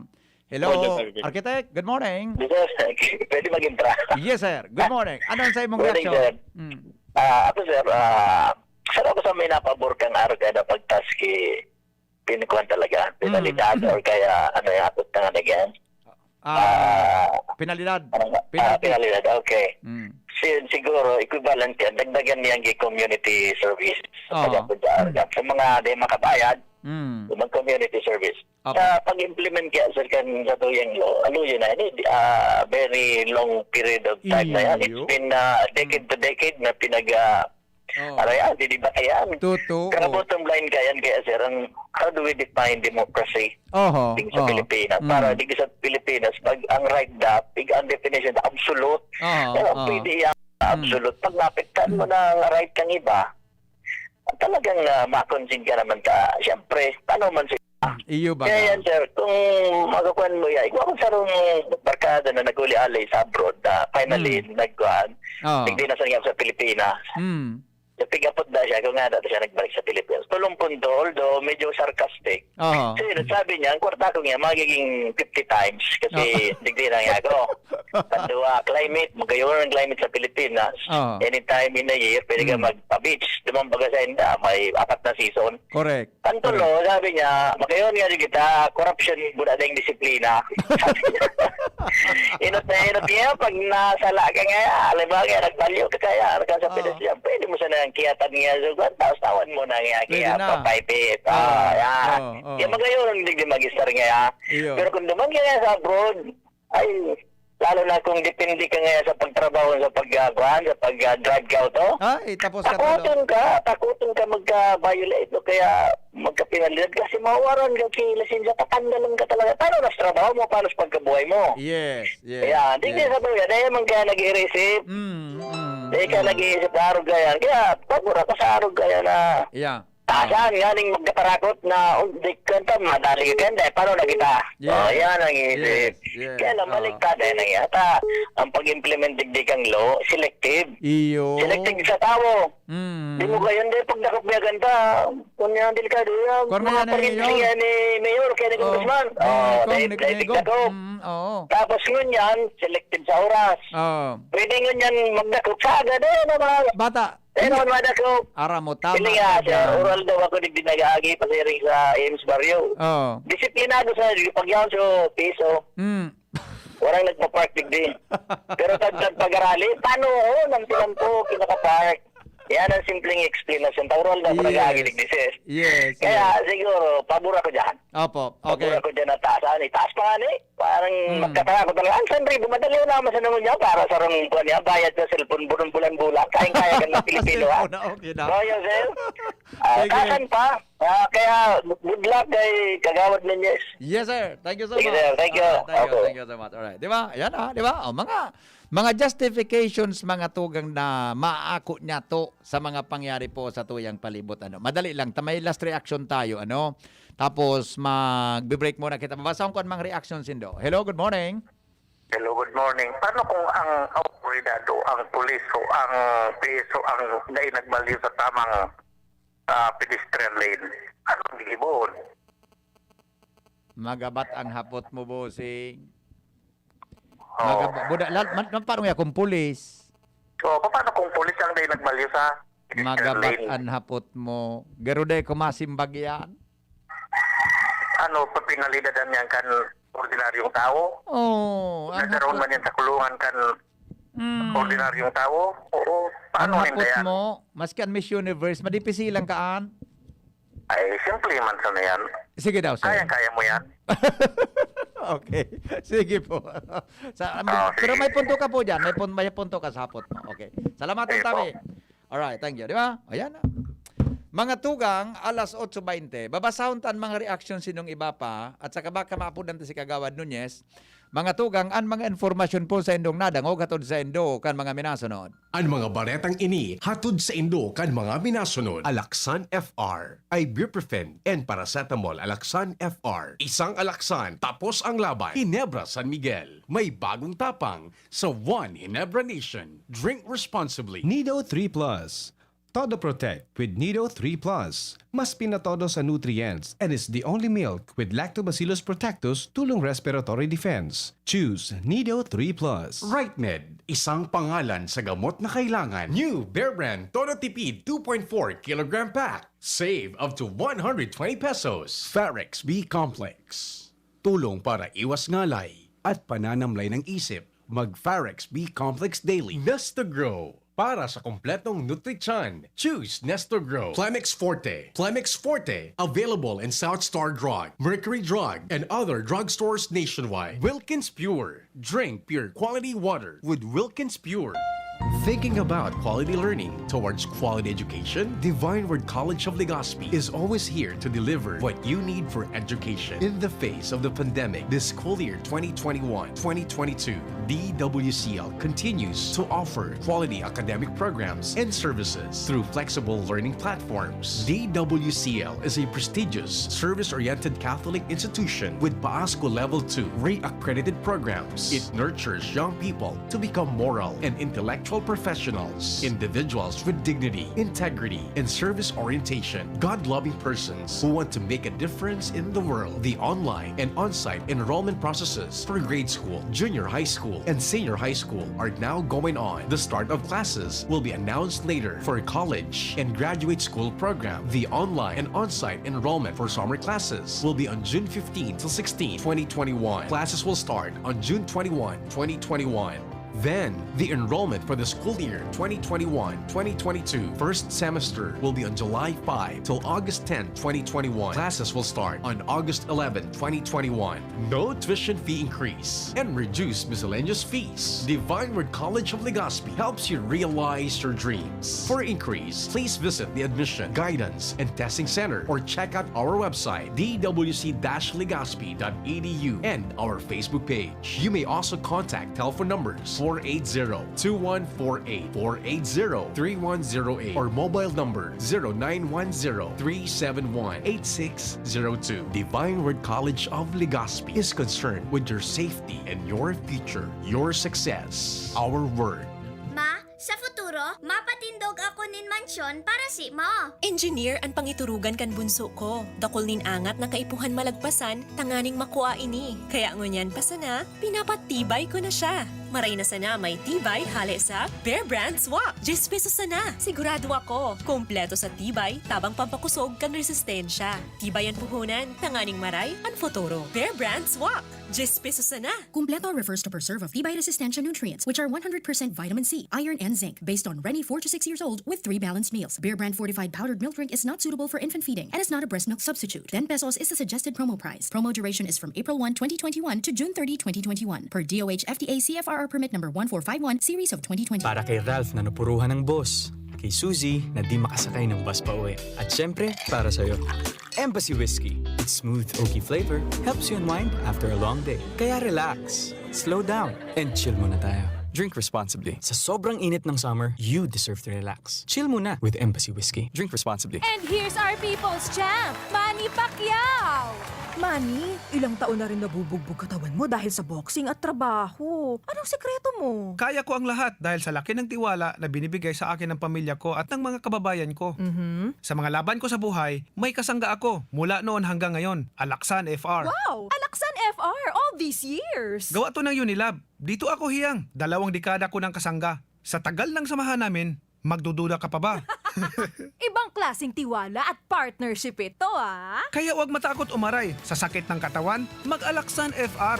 Hello, Architect. Good morning. Yes, sir. Pwede mag-intra? Yes, sir. Good morning. Ano ang sa imong Morning, reaksyon? sir. Mm. Ah, ako, sir, ah, sir, ako sa may napabor kang araw kaya na pagtas ki pinikuhan talaga, Mm. penalidad or kaya ano yung abot na nga na yan? Ah, Ah, penalidad. Parang, ah, Penalty. penalidad, okay. Mm. Si-, siguro, equivalent yan. Dagdagan niya ang community service sa Oo. pagkakudaan. Mm. Sa mga di makabayad, Mm. mag-community service. Opo. Sa pag-implement kaya, sir, kan sa tuyang law, ano yun na, ini, ah, very long period of time na yan. It's Iyo. been, ah, decade Mm. to decade na pinag, ah, Oo. ano yan, didibatayan. Totoo. Kaya bottom line kaya yan, kaya, sir, ang, how do we define democracy Oho, dito sa oho. Pilipinas? Mm. Para dito sa Pilipinas, pag ang right da, pig ang definition, absolute. Oho, Kaya oho. pwede yan, Mm. absolute. Pag naapektahan mo Mm. na ang right ng iba, talagang, ah, makonsin ka naman ka. Siyempre, paano man si Iyo ba Kaya ka? yan, sir, kung magakuan mo yan, igwa ko sarong barkada na nag-uli-alay sa abroad na finally Mm. nagkuan, Oo. tigdi na sa, sa Pilipinas. Mm. So, pigapot na siya kung nga dati siya nagbalik sa Pilipinas. Tolong punto, although medyo sarcastic. Oo. Kasi sabi niya, ang kwarta ko niya, magiging fifty times kasi Oo. digdi na niya ako. Ang duwa, climate, magayon ang climate sa Pilipinas. Oo. Anytime in a year, pwede ka Mm. magpa-beach. Dumang baga sa inda, may apat na season. Correct. Ang tulo, Correct. sabi niya, "Makayon nga di kita, corruption, wala na yung disiplina." Sabi niya. Inot na inot niya, pag nasala ka nga, alam mo nga, nagbalyo ka kaya, ano ka sa Oo. Pinas niya, pwede mo sana ang kiyatan niya, so, tapos tawan mo na nga, Pwede kaya na. papaypit. Oo, Ah, yeah. oo, oo. Yung magayon, hindi di mag-istar nga, ah. Iyo. Pero kung duman ka nga sa abroad, ay, lalo na kung depende ka nga sa pagtrabaho, sa pag, ah, kuwan, sa pag, ah, drive ka auto, Ay, tapos ka tulo. takuton ka, takuton ka magka-violate o kaya magka-penalidad kasi mawawaran ka ki lisensya, tatanggalan ka talaga. Paano na sa trabaho mo? Paano sa pagkabuhay mo? Yes, yes, Ayan, di yes. kaya sabi nga, dahil man kaya nag-iisip. Mm, mm, Dahil ka mm. nag-iisip, arog ka yan. Kaya, pabor ako sa arog ka yan na Yeah. Tasan nga ning magkatarakot na, oh, di kanta, madali ka kanta, eh, paano na kita? Yes. Oh, yan ang isip. Yes, yes. Kaya lang, Oo. baliktad, eh, na yata. Ang pag-implement digdi kang law, selective. Iyo. Selective sa tawo. Mm. Di mo kaya, hindi, pag dakop niya ganda, kung yan, delikado yan. Kung Mga yan, eh, pag-ibig yun. niya ni Mayor, kaya ni Oo. Congressman. Eh, Oh, kung dahil, ni-, dahil ni-, dakop. Mm, oo. Tapos ngunyan, selective sa oras. Oo. Pwede ngunyan magdakop sa agad, eh, na mga Bata. Eh, Iya. naman, madakop. Aram mo, tama Pili nga, ka sir, dyan. oral daw ako digdi nag-aagi, pasiring sa Ames Barrio. Oo. Disiplinado sa pagyaon sa piso. Mm. Walang nagpa-park digdi. Pero tagtag pag-arali, paano? Oo, nang tinan ko, kinaka-park. Yan ang simpleng explanation. Taural na ako Yes. nag-aagi digdi, sir. Yes, Kaya yes. siguro, pabor ako dyan. Opo, Pabor okay. ako dyan na taas. Ano, itaas pa nga ni. Parang Hmm. magkataka ko talaga. Ang sandri, dumadali na naman sa nangon niya para sa rong buwan niya. Bayad sa cellphone, bulan-bulan-bulan. Kayang-kaya ka ng Pilipino, ha? Cellphone na, okay na. Royal, sir. Ah, Sige. tasan pa. Ah, kaya good luck kay Kagawad Nunez. Yes, sir. Thank you so Sige, much. sir. Thank you. Ah, thank you, Opo. thank you so much. Alright. Di ba? Ayan, ah, di ba? O, mga, mga justifications, mga tugang na maako niya to sa mga pangyari po sa tuyang palibot. Ano? Madali lang. Ta-, may last reaction tayo. Ano? Tapos, magbe-break muna kita. Babasahon ko ang mga reaction, Sindo. Hello, good morning. Hello, good morning. Paano kung ang autoridad o ang pulis o ang P S O ang dai nagbalyo sa tamang, ah, pedestrian lane? Ano ang gigibohon? Magabat ang hapot mo, bossing. Oo. Magab-, buda-, lal-, man, man, paano nga kung pulis? Oo, paano kung pulis ang dai nagbalyo sa pedestrian Magabat lane? ang hapot mo. Garo dai ko masimbag yan. Ano, papinalidadan niyan kan ordinaryong tawo? Oo, ang Nagkaroon hapot man yan sa kulungan kan Mm. ordinaryong tawo? Oo. Paano Ang hapot ninda yan? mo, maski ang Miss Universe, madipisilan ka, an? Ay, simple man sana yan. Sige daw, sir. Kayang-kaya mo yan. Okay. Sige po. Sa, Ah, pero sige. may punto ka po dyan. May pun-, may punto ka sa hapot mo. Okay. Salamat, Sige po. Tabi. Alright, thank you. Di ba? Ayan na. Mga tugang, alas otso baynte. Babasahon ta an mga reaksyon sinong iba pa. At saka baka maapodan ta si Kagawad Nunez. Mga tugang, an mga informasyon po sa indong nadangog hatod sa indo kan mga minasunod. An mga baretang ini hatod sa indo kan mga minasunod. Alaksan F R, ibuprofen and paracetamol. Alaksan F R. Isang Alaksan, tapos ang laban. Ginebra San Miguel, may bagong tapang sa One Ginebra Nation. Drink responsibly. Nido three plus. Todo Protect with Nido three plus. Mas pinatodo sa nutrients and is the only milk with Lactobacillus protectus tulong respiratory defense. Choose Nido three plus. Rightmed, isang pangalan sa gamot na kailangan. New Bear Brand Todo Tipid two point four kilogram pack. Save up to one hundred twenty pesos. Farex B Complex. Tulong para iwas ngalay at pananamlay ng isip. Mag Farex B Complex Daily. Nesta Grow. Para sa kompletong nutrisyon, choose Nestor Grow. Plemex Forte. Plemex Forte. Available in South Star Drug, Mercury Drug, and other drugstores nationwide. Wilkins Pure. Drink pure quality water with Wilkins Pure. Thinking about quality learning towards quality education? Divine Word College of Legazpi is always here to deliver what you need for education. In the face of the pandemic, this school year twenty twenty-one twenty twenty-two, D W C L continues to offer quality academic programs and services through flexible learning platforms. D W C L is a prestigious, service-oriented Catholic institution with PASCO Level two re-accredited programs. It nurtures young people to become moral and intellectual professionals, individuals with dignity, integrity, and service orientation, God-loving persons who want to make a difference in the world. The online and on-site enrollment processes for grade school, junior high school, and senior high school are now going on. The start of classes will be announced later. For college and graduate school program, the online and on-site enrollment for summer classes will be on June fifteen till sixteen, twenty twenty-one. Classes will start on June twenty-one, twenty twenty-one. Then, the enrollment for the school year twenty twenty-one twenty twenty-two first semester will be on July five till August ten, twenty twenty-one. Classes will start on August eleven, twenty twenty-one. No tuition fee increase and reduced miscellaneous fees. Divine Word College of Legazpi helps you realize your dreams. For inquiries, please visit the Admission, Guidance, and Testing Center or check out our website, d w c dash legazpi dot e d u, and our Facebook page. You may also contact telephone numbers four eight zero, two one four eight, four eight zero, three one zero eight, or mobile number zero nine one zero, three seven one, eight six zero two. Divine Word College of Legazpi is concerned with your safety and your future, your success. Our word. Ma, sa futuro, mapatindog ako nin mansyon para simo. Engineer an pangiturugan kan bunso ko. Dakul nin angat na kaipuhan malagpasan tanganing makua ini. Kaya ngunyan pa sana, pinapatibay ko na siya. Maray na sana may tibay hale sa Bear Brand Swak. Diyes pesos sana. Sigurado ako, kompleto sa tibay, tabang pampakosog kan resistensya. Tibay an puhunan, tanganing maray an futuro. Bear Brand Swak. Diyes pesos sana. Kumpleto refers to preserve of tibay resistensya nutrients, which are one hundred percent vitamin C, iron, and zinc, based on Reni four to six years old with three balanced meals. Bear Brand fortified powdered milk drink is not suitable for infant feeding and is not a breast milk substitute. Ten pesos is the suggested promo price. Promo duration is from April one, twenty twenty-one to June thirty, twenty twenty-one, per D O H F D A C F R R permit number one four five one, series of twenty twenty. Para kay Ralph na napuruhan ng boss, kay Suzy na di makasakay ng bus pa uwi, at syempre, para sa'yo. Embassy Whiskey. Its smooth, oaky flavor helps you unwind after a long day. Kaya relax, slow down, and chill muna tayo. Drink responsibly. Sa sobrang init ng summer, you deserve to relax. Chill muna with Embassy Whiskey. Drink responsibly. And here's our people's champ, Manny Pacquiao! Manny, ilang taon na rin nabubugbog katawan mo dahil sa boxing at trabaho. Anong sikreto mo? Kaya ko ang lahat dahil sa laki ng tiwala na binibigay sa akin ng pamilya ko at ng mga kababayan ko. Mhm. Sa mga laban ko sa buhay, may kasangga ako mula noon hanggang ngayon, Alaksan F R. Wow! Alaksan F R all these years! Gawa to ng Unilab. Dito ako hiyang, dalawang dekada ko ng kasangga. Sa tagal ng samahan namin, magdududa ka pa ba? Ibang klaseng tiwala at partnership ito, ah! Kaya huwag matakot umaray sa sakit ng katawan, mag-Alaksan F R.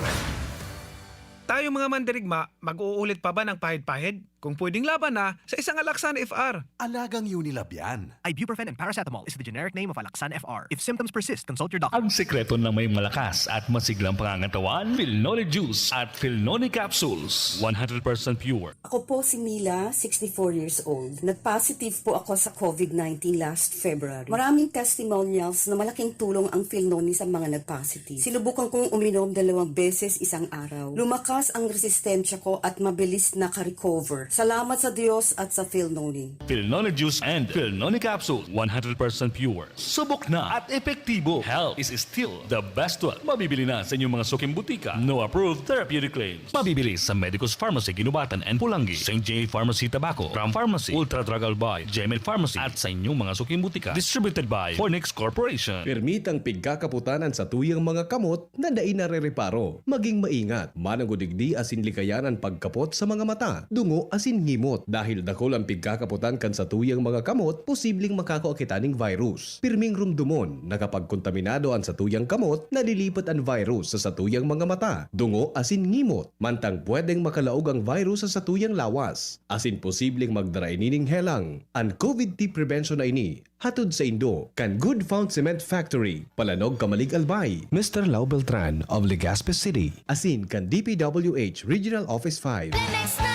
Tayong mga mandirigma, mag-uulit pa ba ng pahid-pahid? Kung pwedeng laban na, sa isang Alaksan F R. Alagang Unilab yan. Ibuprofen and paracetamol is the generic name of Alaxan F R. If symptoms persist, consult your doctor. Ang sikreto ng may malakas at masiglang pangangatawan, Filnoni Juice at Filnoni Capsules. One hundred percent pure. Ako po si Mila, sixty-four years old. Nag-positive po ako sa covid nineteen last February. Maraming testimonials na malaking tulong ang Filnoni sa mga nag-positive. Sinubukan kong uminom dalawang beses isang araw. Lumakas ang resistensya ko at mabilis naka-recover. Salamat sa Diyos at sa Philnoni. Philnoni Juice and Philnoni Capsule, one hundred percent pure. Subok na at epektibo. Health is still the best one. Mabibili na sa inyong mga suking butika. No approved therapeutic claims. Mabibili sa Medicus Pharmacy, Guinobatan and Pulangi, Saint J Pharmacy, Tabaco, Ram Pharmacy, Ultra Drug Albay, Gmail Pharmacy, at sa inyong mga suking butika. Distributed by Fornix Corporation. Permitang pigkakaputan an satuyang mga kamot na dai narereparo. Maging maingat. Mananggod digdi asin likayan an pagkapot sa mga mata, dungo asin ngimot. Dahil dakul an pigkakaputan kan satuyang mga kamot, posibleng makakua kita ning virus. Pirming rumdomon na kapag kontaminado an satuyang kamot, nalilipat an virus sa satuyang mga mata, dungo asin ngimot. Mantang pwedeng makalaog ang virus sa satuyang lawas, asin posibleng magdara ini ning helang. An COVID T prevention na ini hatod saindo kan Good Found Cement Factory, Palanog, Camalig, Albay. Mister Lau Beltran of Legazpi City. Asin kan D P W H Regional Office five. Plemex na!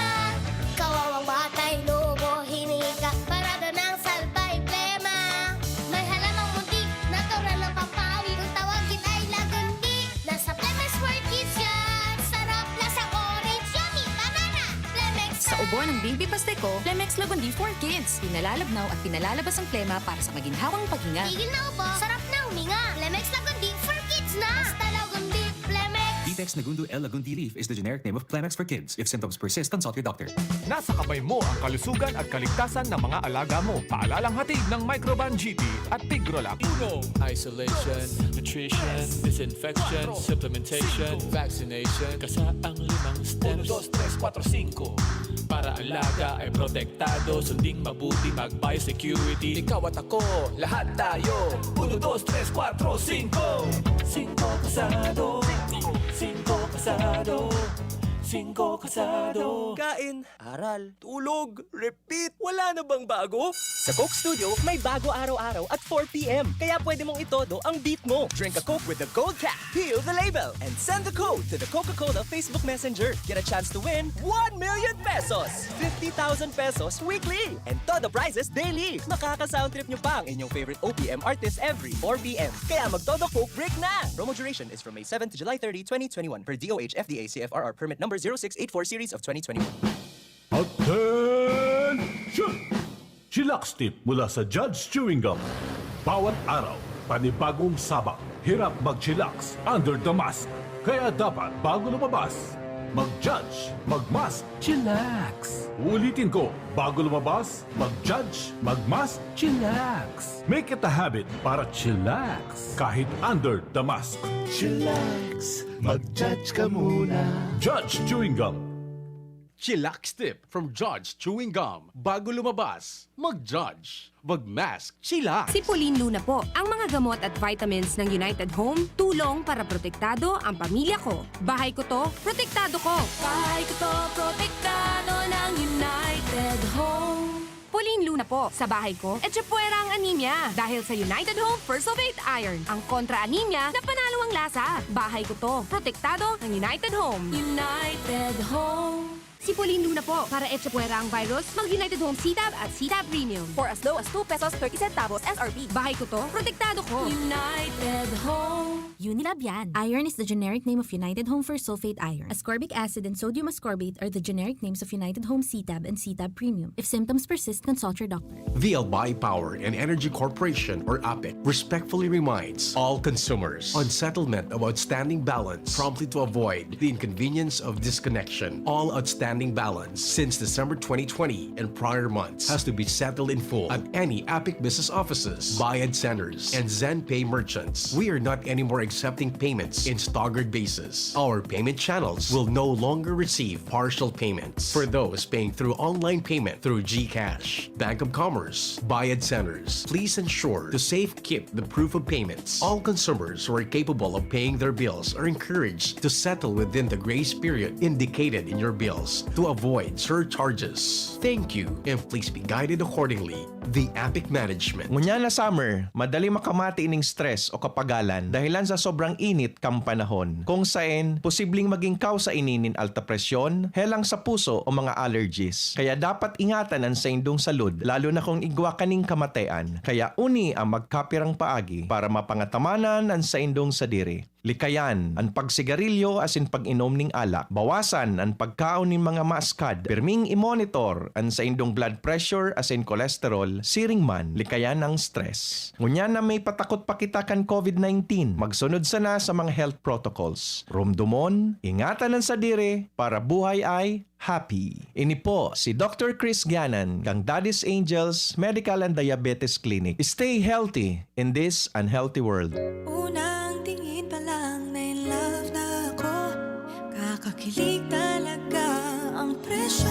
Kawawang batay, lobo, hinika, parada ng salbay, plema. May halamang munti, natural na pampawi. Kung tawagin ay lagundi, nasa Plemex World Kids yan. Sarap, lasang orange, yummy, banana. Plemex Sa ubo ng baby paste ko, Plemex Lagundi for Kids. Pinalalabnaw at pinalalabas ang plema para sa maginhawang paghinga. Tigil na ubo, sarap na huminga. Plemex Lagundi for Kids na. Basta Lagundi, Plemex. Vitex Nagundo L Lagundi leaf is the generic name of Plemex for kids. If symptoms persist, consult your doctor. Nasa kamay mo ang kalusugan at kaligtasan ng mga alaga mo. Paalalang hatid ng Microban G T at Tigrolac. Uno, isolation, nutrition, disinfection, supplementation, vaccination. Kasaang limang steps. Uno, dos, tres, kuwatro, singko. Para alaga ay protektado, sunding mabuti, mag-biosecurity. Ikaw at ako, lahat tayo. Uno, dos, tres, kuwatro, singko. Singko kasado. Singko kasado. Singko kasado. Kain, aral, tulog, repeat. Wala na bang bago? Sa Coke Studio, may bago araw-araw at four p.m. Kaya pwede mong itodo ang beat mo. Drink a Coke with the gold cap, peel the label, and send the code to the Coca-Cola Facebook Messenger. Get a chance to win one million pesos, fifty thousand pesos weekly, and todo prizes daily. Makaka-sound trip nyo pa ang inyong favorite O P M artist every four p.m. Kaya magtodo Coke break na! Promo duration is from May seven to July thirty, twenty twenty-one, per D O H F D A C F R R permit number zero six eight four series of twenty twenty-one. Attention! Chillax tip mula sa Judge Chewing Gum. Bawat araw, panibagong sabak. Hirap mag-chillax under the mask. Kaya dapat bago lumabas, mag-judge, mag-mask, chillax. Uulitin ko, bago lumabas, mag-judge, mag-mask, chillax. Make it a habit para chillax kahit under the mask. Chillax, mag-judge ka muna. Judge Chewing Gum. Chillax tip from Judge Chewing Gum. Bago lumabas, mag-judge, mag-mask, chillax. Si Pauline Luna po. Ang mga gamot at vitamins ng United Home, tulong para protektado ang pamilya ko. Bahay ko to, protektado ko. Bahay ko to, protektado ng United Home. Pauline Luna po. Sa bahay ko, etchepuera ang anemia. Dahil sa United Home First of Eight Iron, ang kontra anemia na panalo ang lasa. Bahay ko to. Protektado ng United Home. United Home. Si Pauline Luna po, para etchepuera ang virus, mag United Home C-Tab at C-Tab Premium. For as low as two pesos thirty centavos S R P. Bahay ko to, protektado ko. United Home. Unilab yan. Iron is the generic name of United Home Fersulfate Iron. Ascorbic acid and sodium ascorbate are the generic names of United Home C-Tab and C-Tab Premium. If symptoms persist, consult your doctor. The Albay Power and Energy Corporation, or APEC, respectfully reminds all consumers on settlement of outstanding balance promptly to avoid the inconvenience of disconnection. All outstanding balance since December twenty twenty and prior months has to be settled in full at any APEC business offices, Bayad Centers, and ZenPay merchants. We are not anymore accepting payments in staggered basis. Our payment channels will no longer receive partial payments. For those paying through online payment through GCash, Bank of Commerce, Bayad Centers, please ensure to safekeep the proof of payments. All consumers who are capable of paying their bills are encouraged to settle within the grace period indicated in your bills to avoid surcharges. Thank you, and please be guided accordingly. The APEC Management. Ngunyan na summer, madali makamati ning stress o kapagalan dahilan sa sobrang init kan panahon. Kung saen, posibleng maging kausa ini nin alta presyon, helang sa puso o mga allergies. Kaya dapat ingatan an saindong salud, lalo na kung igwa kaning kamatean. Kaya uni ang magkapirang paagi para mapangatamanan an saindong sadiri. Likayan an pagsigarilyo asin pag-inom ning alak. Bawasan an pagkaon nin mga maaskad. Pirming i-monitor an saindong blood pressure asin cholesterol siring man likayan ang stress. Ngunyan na may patakot pa kita kan COVID nineteen, magsunod sana sa mga health protocols. Rumdomon, ingatan an sadiri para buhay ay happy. Ini po si Doctor Chris Ganan kang Daddy's Angels Medical and Diabetes Clinic. Stay healthy in this unhealthy world. Unang tingin pa lang na in love na ako. Kakakilig talaga ang presyo.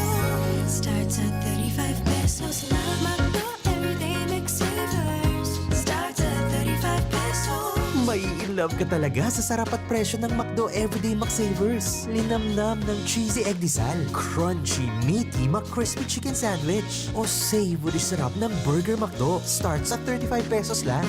Starts at thirty-five pesos lang. McDo Everyday McSavers. Starts at thirty-five pesos. Mai-in-love ka talaga sa sarap at presyo ng McDo Everyday McSavers. Linamnam ng cheesy egg disal, crunchy, meaty, McCrispy chicken sandwich, o savory sarap ng Burger McDo. Starts at thirty-five pesos lang.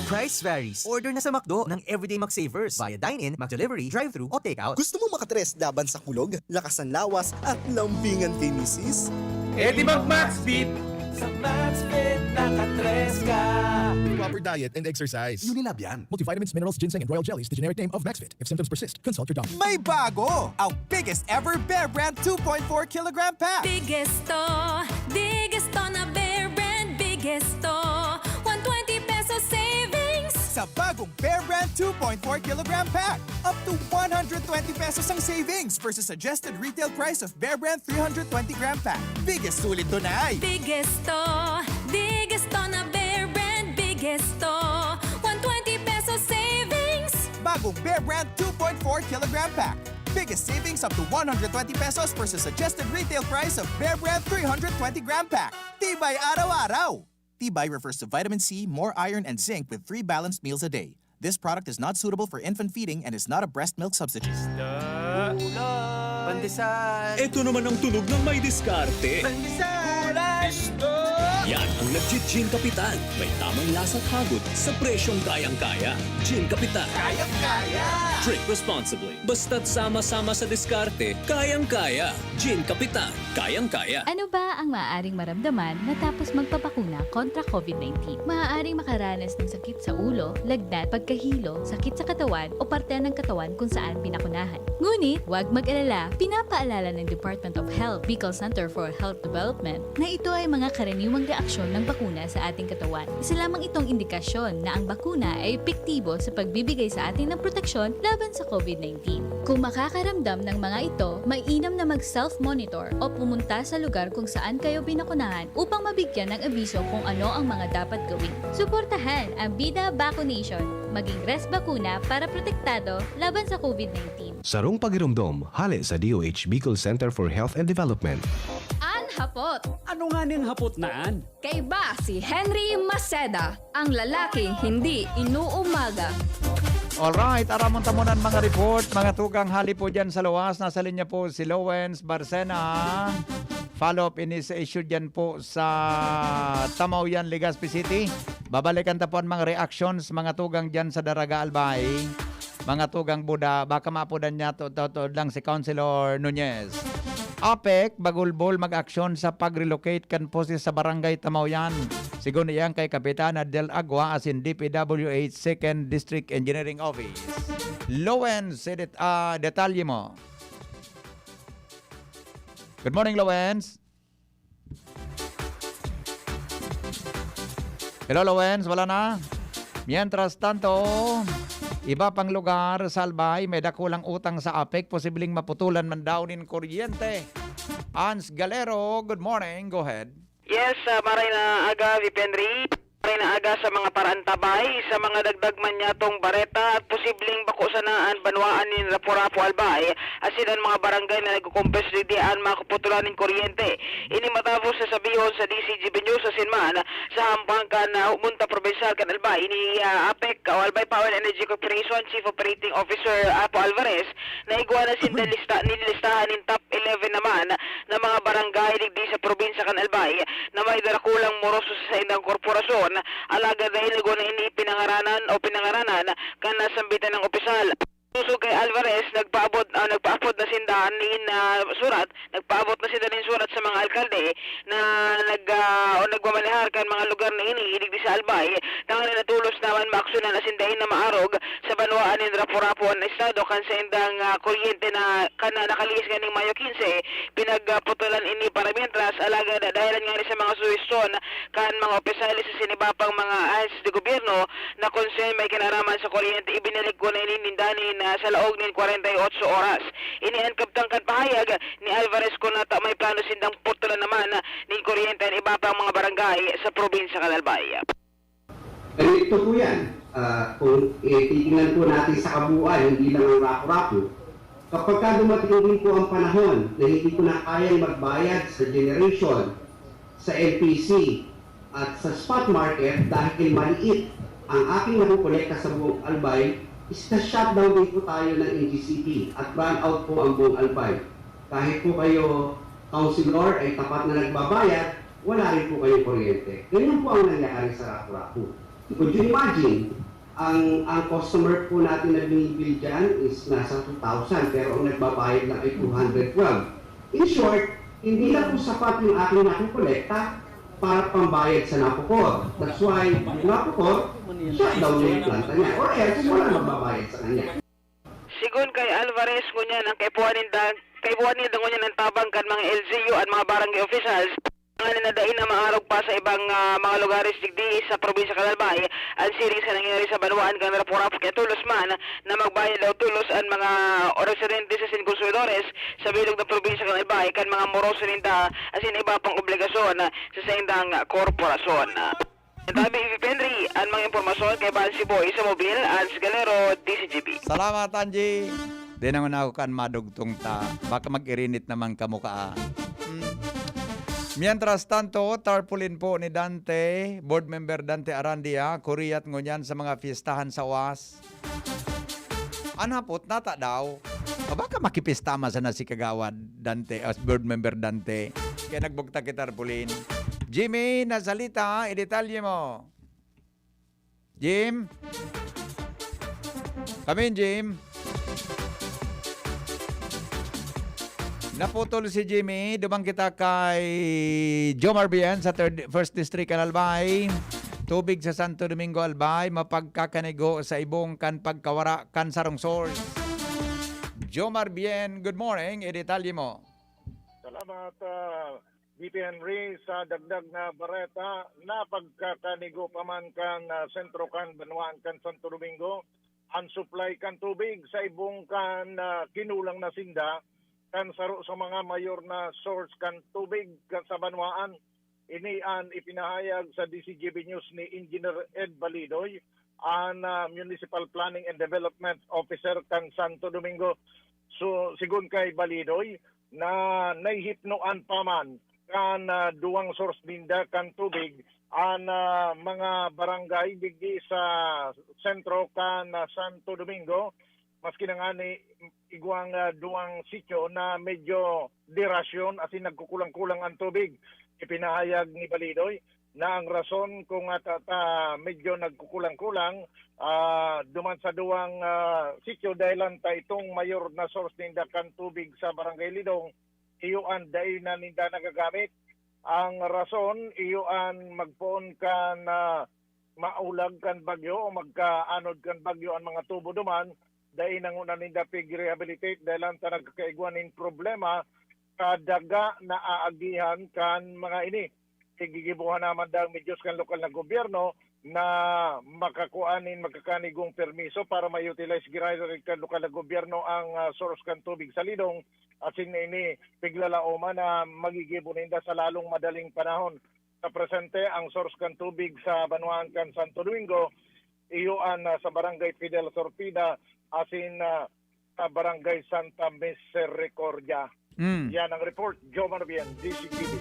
Price varies. Order na sa McDo ng Everyday McSavers via dine-in, McDelivery, drive-thru, o takeout. Gusto mo makatres laban sa kulog, lakas ng lawas, at lambingan kay misis? Eh di mag-Maxbit! Sa Maxbit, nakatres ka! Proper diet and exercise. Unilab yan. Multivitamins, minerals, ginseng, and royal jellies, the generic name of Maxbit. If symptoms persist, consult your doctor. May bago! Ang biggest ever Bear Brand two point four kilogram pack! Biggest to, biggest to na Bear Brand, biggest to. One twenty peso savings! Sa bagong Bear Brand two point four kilogram pack, up to one hundred twenty pesos ang savings versus suggested retail price of Bear Brand three hundred twenty gram pack. Biggest sulit to na ay! Biggest to, biggest to na Bear Brand, biggest to. One twenty peso savings! Bagong Bear Brand two point four kilogram pack. Biggest savings up to one hundred twenty pesos versus suggested retail price of Bear Brand three hundred twenty gram pack. Tibay araw-araw! Tibay refers to vitamin C, more iron, and zinc with three balanced meals a day. This product is not suitable for infant feeding and is not a breast milk substitute. Pandesal. Ito naman ang tunog ng may diskarte. Pandesal. Yan ang nagji-Gin Kapitan. May tamang lasa at hagod sa presyong kayang-kaya. Gin Kapitan. Kayang-kaya. Drink responsibly. Basta't sama-sama sa diskarte, kayang-kaya. Gin Kapitan. Kayang-kaya. Ano ba ang maaaring maramdaman matapos magpabakuna kontra COVID nineteen? Maaaring makaranas ng sakit sa ulo, lagnat, pagkahilo, sakit sa katawan, o parte ng katawan kung saan pinakunahan. Ngunit, huwag mag-alala, pinapaalala ng Department of Health, Bicol Center for Health Development, na ito ay mga karaniwang reaksyon ng bakuna sa ating katawan. Isa lamang itong indikasyon na ang bakuna ay epektibo sa pagbibigay sa atin ng proteksyon laban sa COVID nineteen. Kung makakaramdam ng mga ito, mainam na mag-self-monitor o pumunta sa lugar kung saan kayo binakunahan upang mabigyan ng abiso kung ano ang mga dapat gawin. Suportahan ang Bida Vaccination. Maging res bakuna para protektado laban sa COVID nineteen. Sarong pagiromdom, hale sa D O H Bicol Center for Health and Development. An hapot. Ano nga nin hapot na an? Kaiba si Henry Maceda, ang lalaki hindi inuumaga. Alright, aramon ta muna an mga report, mga tugang, hali po dyan sa luwas. Nasa linya po si Lowens Barcena. Follow-up ini sa issue dyan po sa Tamaoyan, Legazpi City. Babalikan ta po an mga reactions, mga tugang dyan sa Daraga, Albay. Mga tugang Buda, baka maapodan niya to, to, to lang si Councilor Nunez. APEC, Bagulbol mag-aksyon sa pag-relocate kan poste sa Barangay Tamaoyan. Sigon iyan kay Kapitana Del Agua asin D P W H Second District Engineering Office. Lowen, si det-, ah, detalye mo. Good morning, Lowens. Hello, Lowens, wala na? Mientras tanto, iba pang lugar sa Albay may dakulang utang sa APEC, posibleng maputulan man daw nin kuryente. Ans Galero, good morning. Go ahead. Yes, ah, maray na aga, V P Henry. Maray na aga sa mga paraantabay, sa mga dagdag man niyatong bareta at posibleng bako sana an banwaan nin Rapu-Rapu, Albay, asin an mga barangay na nagkukumpes digdi an makuputulan nin kuryente. Ini matapos na sabihon sa D Z G B News asin man sa hampang kan, ah, Hunta Probinsyal kan Albay, ini, ah, APEC o Albay Power and Energy Corporation Chief Operating Officer Apo Alvarez na igwa na sinda lista, nililistahan nin top eleven naman na mga barangay digdi sa probinsya kan Albay na may darakulang moroso sa saindang korporasyon, alagad dai igwa na ini pinangaranan o pinangaranan kan nasambitan na opisyal. Sosog kay Alvarez, nagpaabot, ah, nagpaapod na sinda nin, ah, surat, nagpaabot na sinda nin surat sa mga alkalde na nag, ah, o nagmamanehar kan mga lugar na ini, digdi sa Albay, tanganing tolos naman maaksyonan asin dai na maarog sa Banwaan nin Rapu-Rapu an estado kan saindang, ah, kuryente na kan nakalihis nganing Mayo quince, pinagputulan ini para mientras, alagad dahelan ngani sa mga suhestyon kan mga opisyales asin iba pang mga ahensya sa gobyerno na konsern may kinaraman sa kuryente, ibinalik ko na ini ninda nin, ah, sa laog nin kwarenta y otso oras. Ini an kabtang kan pahayag ni Alvarez Cunata, may plano sindang putulan naman nin kuryente an iba pang mga barangay sa probinsya kan Albay. Ganito po yan. Ah, kung, eh, titingnan po natin sa kabuuan, hindi lang ang Rapu-Rapu. Kapag ka dumating din po ang panahon na hindi ko na kayang magbayad sa generation, sa L P C, at sa spot market dahil maliit ang aking nakukolekta sa buong Albay, is na-shutdown din po tayo ng N G C P at brownout po ang buong Albay. Kahit po kayo, councilor, ay tapat na nagbabayad, wala rin po kayong kuryente. Ganyan po ang nangyari sa Rapu-Rapu. Could you imagine, ang, ang customer po natin na binibill dyan is nasa two thousand, pero ang nagbabayad lang ay two hundred twelve. In short, hindi na po sapat yung aking nakukolekta para pambayad sa Napocor. That's why, yung Napocor, shutdown na yung planta niya. Or else, wala magbabayad sa kanya. Sigon kay Alvarez, ngunyan ang kaipuhan ninda, kaipuhan ninda ngunyan ang tabang kan mga L G U, an mga barangay officials, nganing dai na maarog pa sa ibang, ah, mga lugares digdi sa probinsya kan Albay, an siring sa nangyari sa banwaan kan Rapu-Rapu kaya tolos man na magbayad daw tolos an mga residente asin konsumidores sa bilog na probinsya kan Albay kan mga moroso ninda asin iba pang obligasyon sa saindang korporasyon. Tabi, Henry, an mga impormasyon kaiba an si Boy sa Mobil, Ans Galero, D Z G B. Salamat, Angie. Dinangon ako kan madugtong ta. Baka mag-irinit naman kamo ka, ah. Hmm. Mientras tanto, tarpaulin po ni Dante, board member Dante Arandia, kuriyat ngunyan sa mga fiestahan sa was. An hapot, nata daw. O baka makipista man sana si Kagawad Dante, as board member Dante. Kaya nagbugtak ki tarpaulin. Jimmy, nasalita, idetalye mo. Jim? Come in, Jim. Naputol si Jimmy. Duman kita kay Jomar Bien sa third, first district kan Albay. Tubig sa Santo Domingo, Albay, mapagkakanigo sa ibong kan pagkawara kan sarong source. Jomar Bien, good morning. Idetalye mo. Salamat, ah, D P Henry. Sa dagdag na bareta, napagkakanigo pa man kan, ah, sentro kan banwaan kan Santo Domingo an supply kan tubig sa ibong kan, ah, kinulang na sinda kan saro sa mga mayor na source kan tubig kan sa banwaan. Ini an ipinahayag sa D Z G B News ni Engineer Ed Balidoy, an, ah, Municipal Planning and Development Officer kan Santo Domingo. So, sigon kay Balidoy, na nahihipnoan pa man kan, ah, duwang source ninda kan tubig an, ah, mga barangay digdi sa sentro kan, ah, Santo Domingo, maski na ngani igwang, ah, duwang sityo na medyo derasyon asin nagkukulang-kulang an tubig. Ipinahayag ni Balidoy na ang rason kung, ah, ta, ta, medyo nagkukulang-kulang, ah, duman sa duwang, ah, sityo dahilan ta itong mayor na source ninda kan tubig sa Barangay Lidong, iyo an dai na ninda nagagamit. Ang rason, iyo an magpoon kan, ah, maulag kan bagyo o magkaanod kan bagyo an mga tubo duman, dai na nguna ninda pig-rehabilitate dahil ta nagkakaigwa nin problema sa daga na aagihan kan mga ini. Gigigibuhan naman daw ang medyos kan lokal na gobyerno na makakua nin makakanigong permiso para ma-utilize giraray kan lokal na gobyerno ang, ah, source kan tubig sa Lidong, asin ini piglalaoman na magigibo ninda sa lalong madaling panahon. Sa presente, ang source kan tubig sa banwaan kan Santo Domingo, iyo an, ah, sa Barangay Fidel Sorpida, asin, ah, sa Barangay Santa Misericordia. Mm. Yan ang report, Jomar Bien, D Z G B.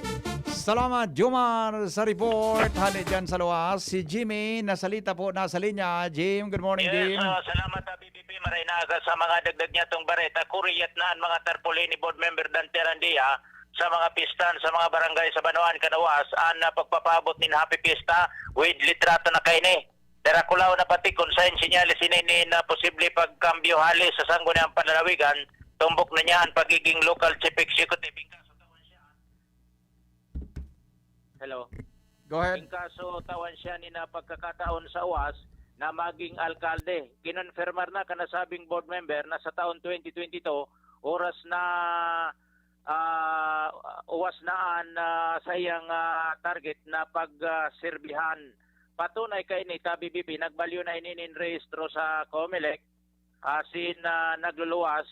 Salamat, Jomar, sa report. Hali dyan sa luwas, si Jimmy, nasalita po, nasa linya. Jim, good morning, Yes, Jim. ah, salamat, ah, B B P. Maray na aga sa mga dagdag niya tong bareta. Kuriyat na an mga tarpaulin ni Board Member Dante Arandia sa mga pistan sa mga barangay sa Banwaan kan Awas an, ah, pagpapaabot nin Happy Fiesta with litrato na kaini. Darakulaw na pati kun saen senyales ini nin posible pagkambyo hali sa Sangguniang Panlalawigan, tumbok na niya an pagiging local chief executive. In kaso tawan siya Hello. Go ahead. In kaso tawan siya ni na pagkakataon sa Awas, na maging alkalde. Kinonfirmar na kan nasabing board member na sa taon twenty twenty-two, oras na, ah, uwas na an, ah, saiyang, ah, target na pag, ah, sirbihan. Patunay kaini, Tabi B P, nagbalyo na ini nin rehistro sa Comelec, asin, ah, nagluluwas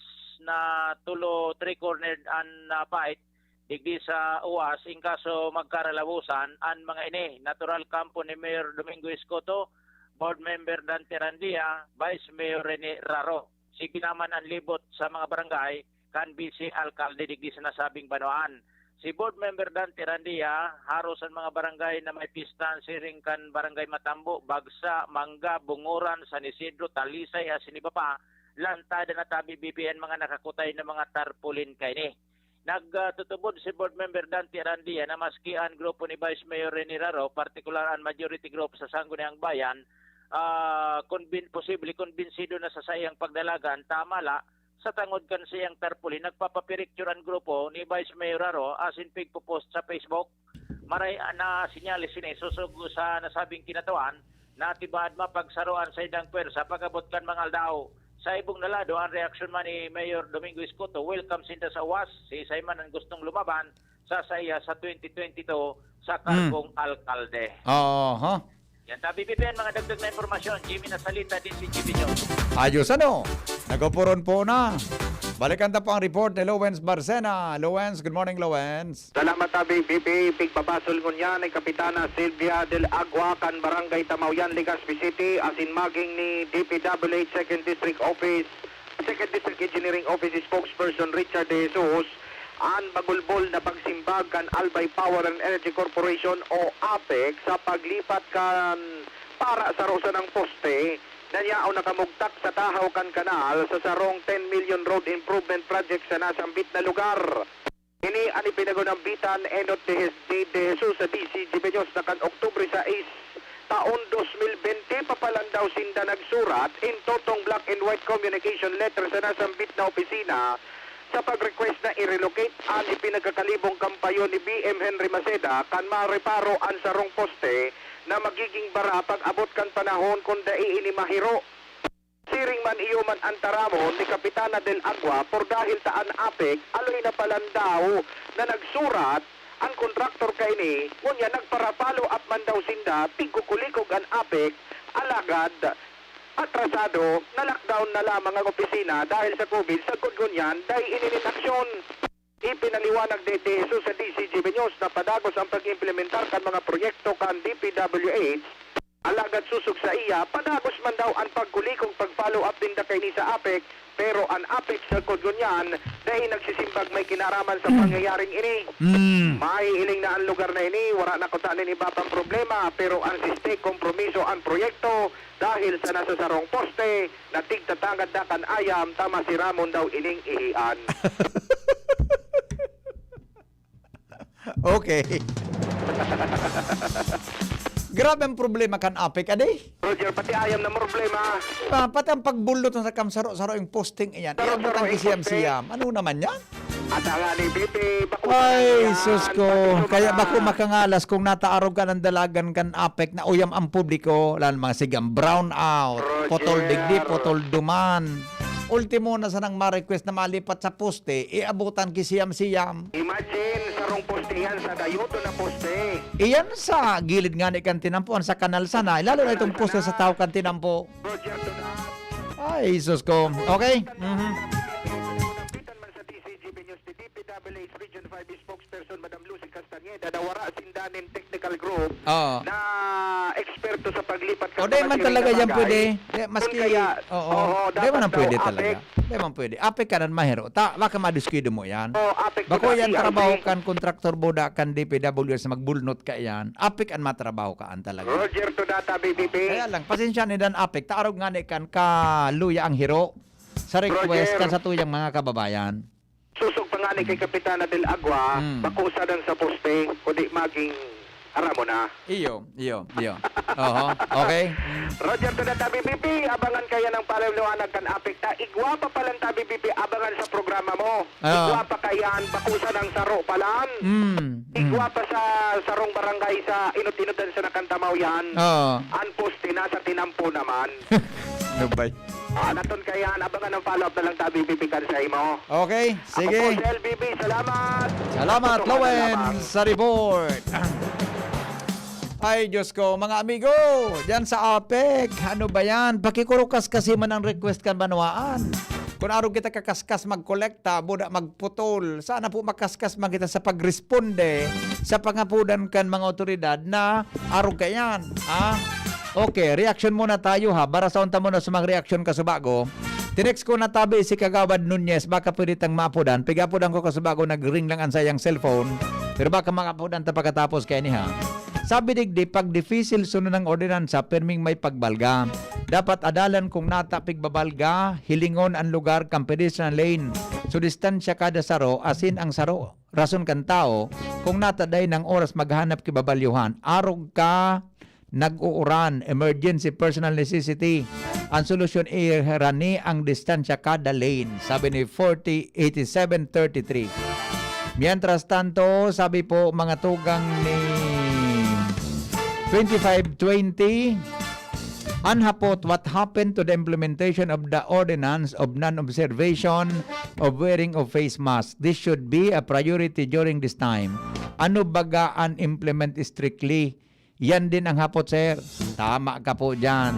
na tulo three-cornered an, ah, fight digdi sa uwas. In kaso magkaralawosan an mga ini, natural kampo ni Mayor Domingo Escoto, Board Member Dante Randia, Vice Mayor Rene Raro. Sige naman an libot sa mga barangay kan Vice Alkalde digdi sa nasabing banwaan. Si Board Member Dante Randia, haros an mga barangay na may pistahan siring kan Barangay Matambo, Bagsa, Mangga, Bungoran, San Isidro, Talisay, asin iba pa, lantadan na, Tabi B P, an mga nakakutay na mga tarpaulin kaini. Nagtutubod si Board Member Dante Randia na maski an grupo ni Vice Mayor Rene Raro, partikular an majority group sa Sangguniang Bayan, ah, konbin-, posible, konbinsido na sa saiyang pagdalagan, tama la, sa tangod kan saiyang tarpaulin, nagpapapiriktur an grupo ni Vice Mayor Raro asin pigpo-post sa Facebook. Maray na senyales ini, sosog sa nasabing kinatuan, na tibaad mapagsaro an saindang pwersa pag-abot kan mga aldaw. Sa ibong na lado, an reaksyon man ni Mayor Domingo Escoto, welcome sinda sa uwas. Siisay man an gustong lumaban sa saiya sa twenty twenty-two sa Hmm. karbong alkalde. Oho. Yan, Tabi B P, an mga dagdag na impormasyon. Jimmy Nasalita, D C G B News. Ayos, ano? Nagpupuron po na. Balikan ta po ang report ni Lowens Barcena. Lowens, good morning, Lowens. Salamat, Tabi B P. Pigbabasol ngunyan ni Kapitana Sylvia Del Agua kan Barangay Tamaoyan, Legazpi City, asin maging ni D P W H Second District Office, Second District Engineering Office Spokesperson Richard De Jesus an bagulbol na pagsimbag kan Albay Power and Energy Corporation o APEC sa paglipat kan para saro sanang poste na yaon nakamugtak sa tahaw kan kanal sa sarong ten million road improvement project sa nasambit na lugar. Ini an ipinagunambitan enot de, de, de Jesus sa D C G B News na kan Oktubre sais, taon dos mil bente, papalandaw sinda nagsurat in totong black and white communication letter sa nasambit na opisina sa pag-request na i-relocate an ipinagkakalibong kampayon ni B M Henry Maceda kan mareparo an sarong poste na magiging bara pag-abot kan panahon kun dai ini mahiro. Siring man iyo man an taramon ni Kapitana Del Agua, por dahil ta an APEC, aloy na palandaw na nagsurat, an kontraktor kaini, ngunyan nagpara-follow up man daw sinda, pigkukulikog an APEC, alagad atrasado, na-lockdown na lamang ang opisina dahil sa COVID, sagkod ngunyan, dai ini nin aksyon. Ipinaliwanag ni De Jesus sa D C G B News na padagos ang pag-implementar kan mga proyekto kan D P W H, alagad sosog saiya, padagos man daw an pagkulikog, pag-follow up ninda kaini sa APEC, pero an APEC sagkod ngunyan dai nagsisimbag may kinaraman sa Hmm. pangyayaring ini. Hmm. Mahihiling na an lugar na ini, wara na kuta nin iba pang problema, pero an siste, kompromiso an proyekto dahil sa nasasarong poste na tigtatangad na kan ayam ta masiramon daw ining ihian. Okay. Grabe ang problema kan APEC, adi? Roger, pati ayam na problema. Ah, pati ang pagbulot na sa kamsaro-saro yung posting iyan. Saro-saro Iyan ang yung posting. Siyam-siyam. Ano naman yan? At ang ani, Bibi, bako Ay, na yan. Sus ko. Pati sa Kaya mga bako makangalas kung nataarog ka ng dalagan kan APEC na uyam ang publiko, lalo mga sigang brown out, Roger. Potol digdi, potol duman. Ultimo na sanang ma-request na malipat sa poste, iabutan ki siyam-siyam. Imagine, sarong poste yan sa dayoto na poste. Iyan sa gilid nga ni kan tinampuan sa kanal sana, lalo na itong poste sa tao kan tinampo. Roger to that. Ay, sus ko. Okay. Mhm. Napitan man sa D C G B News, D P W H Region five spokesperson, Madam Lucy Castañeda, na wara sinda nin technical group Oo. na eksperto sa paglipat O, kan di mga man siring talaga na yan bagay. pwede. Di, maski, Kun kaya, oo. oo, Di man dapat ang pwede daw talaga. APEC. Di man pwede. APEC ka na mahiro. Ta, baka madiskuido mo yan. O, APEC Bako po yan dati, trabaho ay, kan kontraktor boda kan D P W S magbulnot ka yan. APEC an matrabaho ka an talaga. Roger to data, B B P. Kaya lang, pasensya ni dan APEC. Taarog nga ni kan kaluya ang hiro sa request Roger. kan sa tuyang mga kababayan. Susog pa nga ni kay Kapitana Del Agua, Mm. bako sadang sa poste, kundi maging aramo na. Iyo, iyo, iyo. Oho, okay. Roger to the Tabi B P, abangan kaya ng paliwanag kan APEC ta. Igwa pa palang Tabi B P, abangan sa programa mo. Oo. Igwa pa kayan, bako sadang saro palan. Mm. Igwa pa sa sarong barangay sa Inot-Inotan sa Nakantamaw yan. Oo. Ang poste nasa tinampo naman. Ano ba? Ah, naton kaiyan, abangan ang follow-up na lang tabi, bibikan sa imo. Okay, Ako sige. po si L B B, salamat. Salamat, Tutukan na Lowen, lamang. Sa report. Ay, Diyos ko, mga amigo, dyan sa APEC, ano ba yan? Pakikurukas kasi man ang request kan banwaan. Kung arog kita kakaskas magkolekta, buda magputol, sana po makaskas man kita sa pagresponde sa pangapodan kan mga otoridad na arog ka yan. Ha? Okay, reaction muna tayo ha. Barasaon ta muna sa mga reaction kasubago. Tinext ko na tabi si Kagawad Nunez, baka pwede tang maapodan. Pigapodan ko kasubago nag-ring lang ang sayang cellphone. Pero baka maapodan ta pagkatapos kaya niya. Sabi digdi, pag difícil sunod ng ordinansa, perming may pagbalga. Dapat adalan kung nata pigbabalga, hilingon ang lugar kan pedestrian lane. So distansya kada saro, asin ang saro, rason kan tao, kung nata dai ng oras maghanap ki babalyuhan. Arog ka, nag-uuran, emergency personal necessity. Ang solusyon irani ang distansya kada lane, sabi ni forty eighty-seven thirty-three. Mientras tanto, sabi po mga tugang ni twenty-five twenty, an hapot, what happened to the implementation of the ordinance of non-observation of wearing of face mask? This should be a priority during this time. Ano baga an implement strictly? Yan din ang hapot, sir. Tama ka po dyan.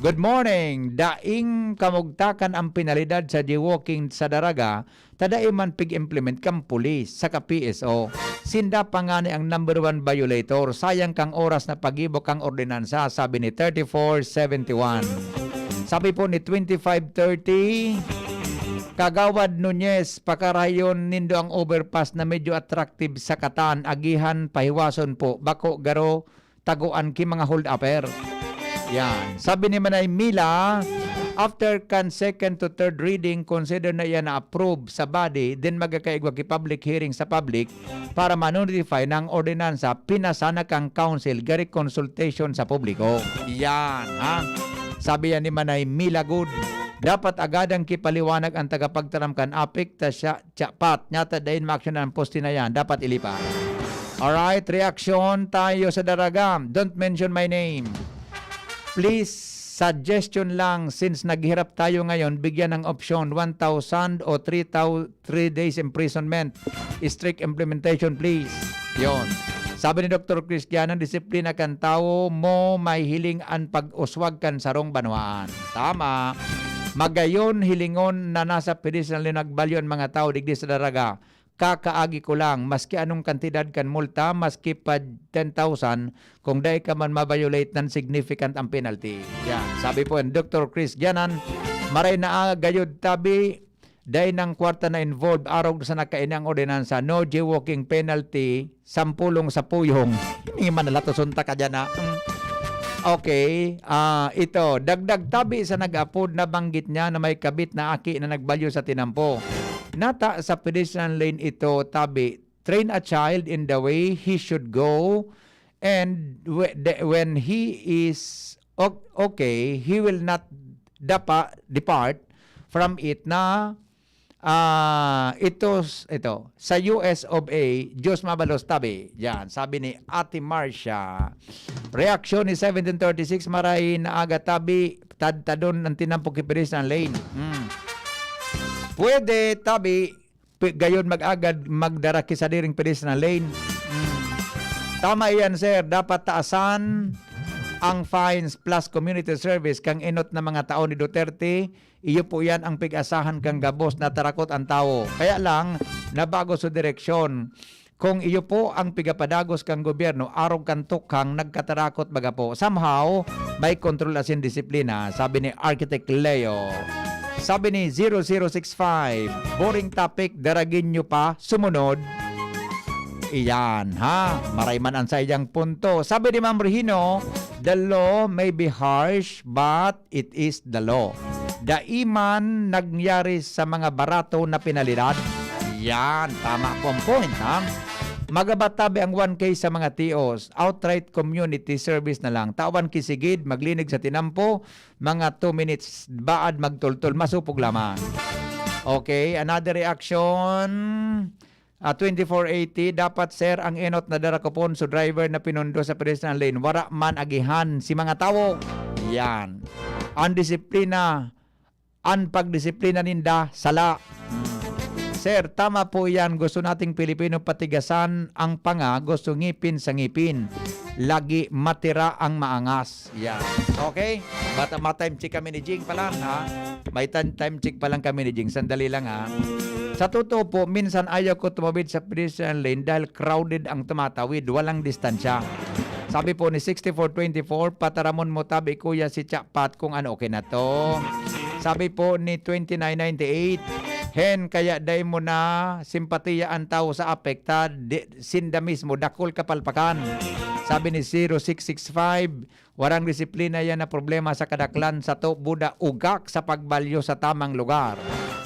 Good morning. Daing kamugtakan ang penalidad sa jaywalking sa Daraga, ta dai man pig-implement kan pulis saka P S O. Sinda pa ngani ang number one violator. Sayang kang oras na pag-ibo kang ordinansa, sabi ni thirty-four seventy-one. Sabi po ni twenty-five thirty, Kagawad Nunez, pakarayon nindo ang overpass na medyo attractive sa Katan, agihan pahiwason po. Bako garo taguan ki mga hold-upper. Yan. Sabi ni Manay Mila, after kan second to third reading, consider na iyan na approve sa body, then magkakaigwa ki public hearing sa public para ma-notify na ang ordinansa pinasa na kan council, gari consultation sa publiko. Yan, ha? Sabi yan ni Manay Mila Good, dapat agadang kipaliwanag ang tagapagtaram kan APEC ta siya, siya pat, nyata dain maaksyon ang poste na yan, dapat ilipat. Alright, reaction tayo sa Daraga. Don't mention my name. Please, suggestion lang, since naghirap tayo ngayon, bigyan ng option, one thousand o three thousand, three days imprisonment. Strict implementation, please. Yon. Sabi ni Doktor Chris Gianan, disiplina kan tawo mo, may hiling an pag-uswag kan sarong banwaan. Tama. Magayon, hilingon na nasa pedestrian lane nagbalyo an mga tawo digdi sa Daraga. Kakaagi ko lang, maski anong kantidad kan multa, maski pa ten thousand, kung dai ka man ma-violate nan, significant ang penalty. Yan. Sabi po ni Doktor Chris Gianan, maray na gayod tabi, dai nang kwarta na involved, arog sa nakaini ang ordinansa, no jaywalking penalty, sampulong sa puyong. Hindi man nalatoson ta ka dyan, ha? Mm. Okay, ah, ito, dagdag tabi sa nag-apod, nabanggit niya na may kabit na aki na nagbalyo sa tinampo. Nata sa pedestrian lane ito, tabi, train a child in the way he should go, and whe- the- when he is o- okay, he will not dapa, depart from it na ah, ito, ito, sa U S of A, Diyos mabalos tabi. Yan, sabi ni Ate Marcia. Reaksyon ni seventeen thirty-six, maray na aga tabi, tadtadon ang tinampo ki pedestrian lane. Hmm. Pwede tabi, pi- gayon mag-agad magdara ki sadiring pedestrian lane. Hmm. Tama iyan, sir. Dapat taasan ang fines plus community service kang inot na mga tao ni Duterte. Iyo po yan ang pig-asahan kan gabos na tarakot ang tawo. Kaya lang, nabago so direksyon. Kung iyo po ang pigapadagos kan gobyerno, arog kan tukhang nagkatarakot baga po. Somehow, may kontrol asin disiplina, sabi ni Architect Leo. Sabi ni zero zero six five, boring topic, daragin nyo pa, sumunod. Iyan, ha? Maray man ang saiyang punto. Sabi ni Ma'am Regino, the law may be harsh, but it is the law. Dai man nangyari sa mga barato na penalidad. Yan, tama po ang point, ha? Magabat tabi ang one K sa mga T Os. Outright community service na lang. Tawan ki sigid, maglinig sa tinampo, mga two minutes, baad magtultol, masupog lamang. Okay, another reaction. ah, twenty-four eighty, dapat, sir, ang enot na dara ko pon so driver na pinundo sa pedestrian lane. Wara man agihan si mga tawo. Yan. Ang disiplina, ang pagdisiplina ninda, sala. Sir, tama po yan. Gusto nating Pilipino patigasan ang panga, gusto ngipin sa ngipin. Lagi matira ang maangas. Yan. Okay? Bata, ma-time check kami ni Jing pa lang, ha? May time, time check pa lang kami ni Jing. Sandali lang, ha? Sa totoo po, minsan ayaw ko tumawid sa pedestrian lane dahil crowded ang tumatawid, walang distansya. Sabi po ni sixty-four twenty-four, "Pataramon mo tabi, kuya, si Chapat kung ano okay na to." Sabi po ni twenty-nine ninety-eight, "Hen, kaya dai mo na simpatiya an tawo sa apektad, di, sinda mismo, dakul kapalpakan." Sabi ni zero six six five, "Warang disiplina yan na problema sa kadaklan sato, buda ugak sa pagbalyo sa tamang lugar."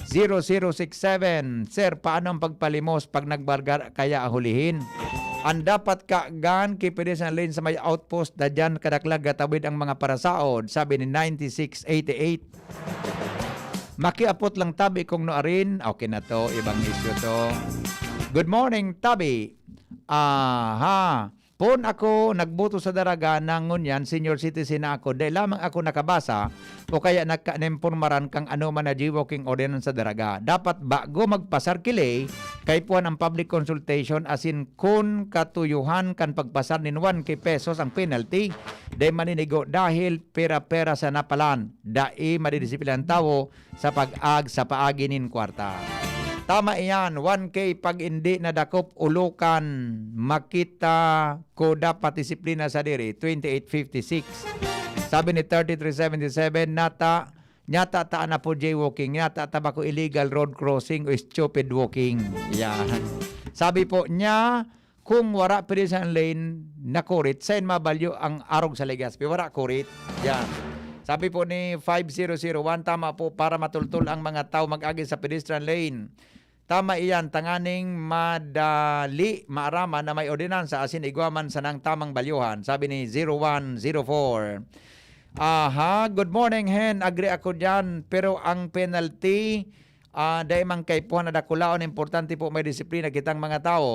Zero zero six seven, "Sir, paano ang pagpalimos pag nagbargar kaya hulihin?" Ang dapat kagan ki pwede sa lane sa may outpost na dyan kadaklag gatawid ang mga parasaod, sabi ni ninety-six eighty-eight. Makiapot lang tabi kung no arin. Okay na to, ibang issue to. Good morning, tabi. Aha. Pon ako nagboto sa Daraga na ngunyan senior citizen na ako, dai lamang ako nakabasa o kaya nagka-, naimpormaran kang anoman na jaywalking ordinance sa Daraga. Dapat bago magpasar ki ley, kaipuhan ang public consultation asin kun katuyuhan kan pagpasar nin one K pesos ang penalty, dai maninigo dahil pera-pera sa napalan. Dai madidisiplina ang tawo sa pag-ag sa paagi nin kwarta. Tama iyan, one K pag indi nadakop ulokan, makita ko dapat disiplina sa diri, twenty-eight fifty-six. Sabi ni thirty-three seventy-seven, nata, nyata ta na po jaywalking, nyata ta bako illegal road crossing o stupid walking. Yan. Sabi po niya, kung wara pedestrian lane na kurit, sain mabalyo ang arog sa Legazpi? Wara kurit. Yan. Sabi po ni five zero zero one, tama po, para matultol ang mga tao mag-agi sa pedestrian lane. Tama iyan, tanganing madali maaraman na may ordinansa asin igwa man sanang tamang balyuhan, sabi ni zero one zero four. Aha, good morning, Hen. Agree ako dyan. Pero ang penalty, ah, dai man kaipuhan na dakulaon. Importante po may disiplina kitang mga tawo.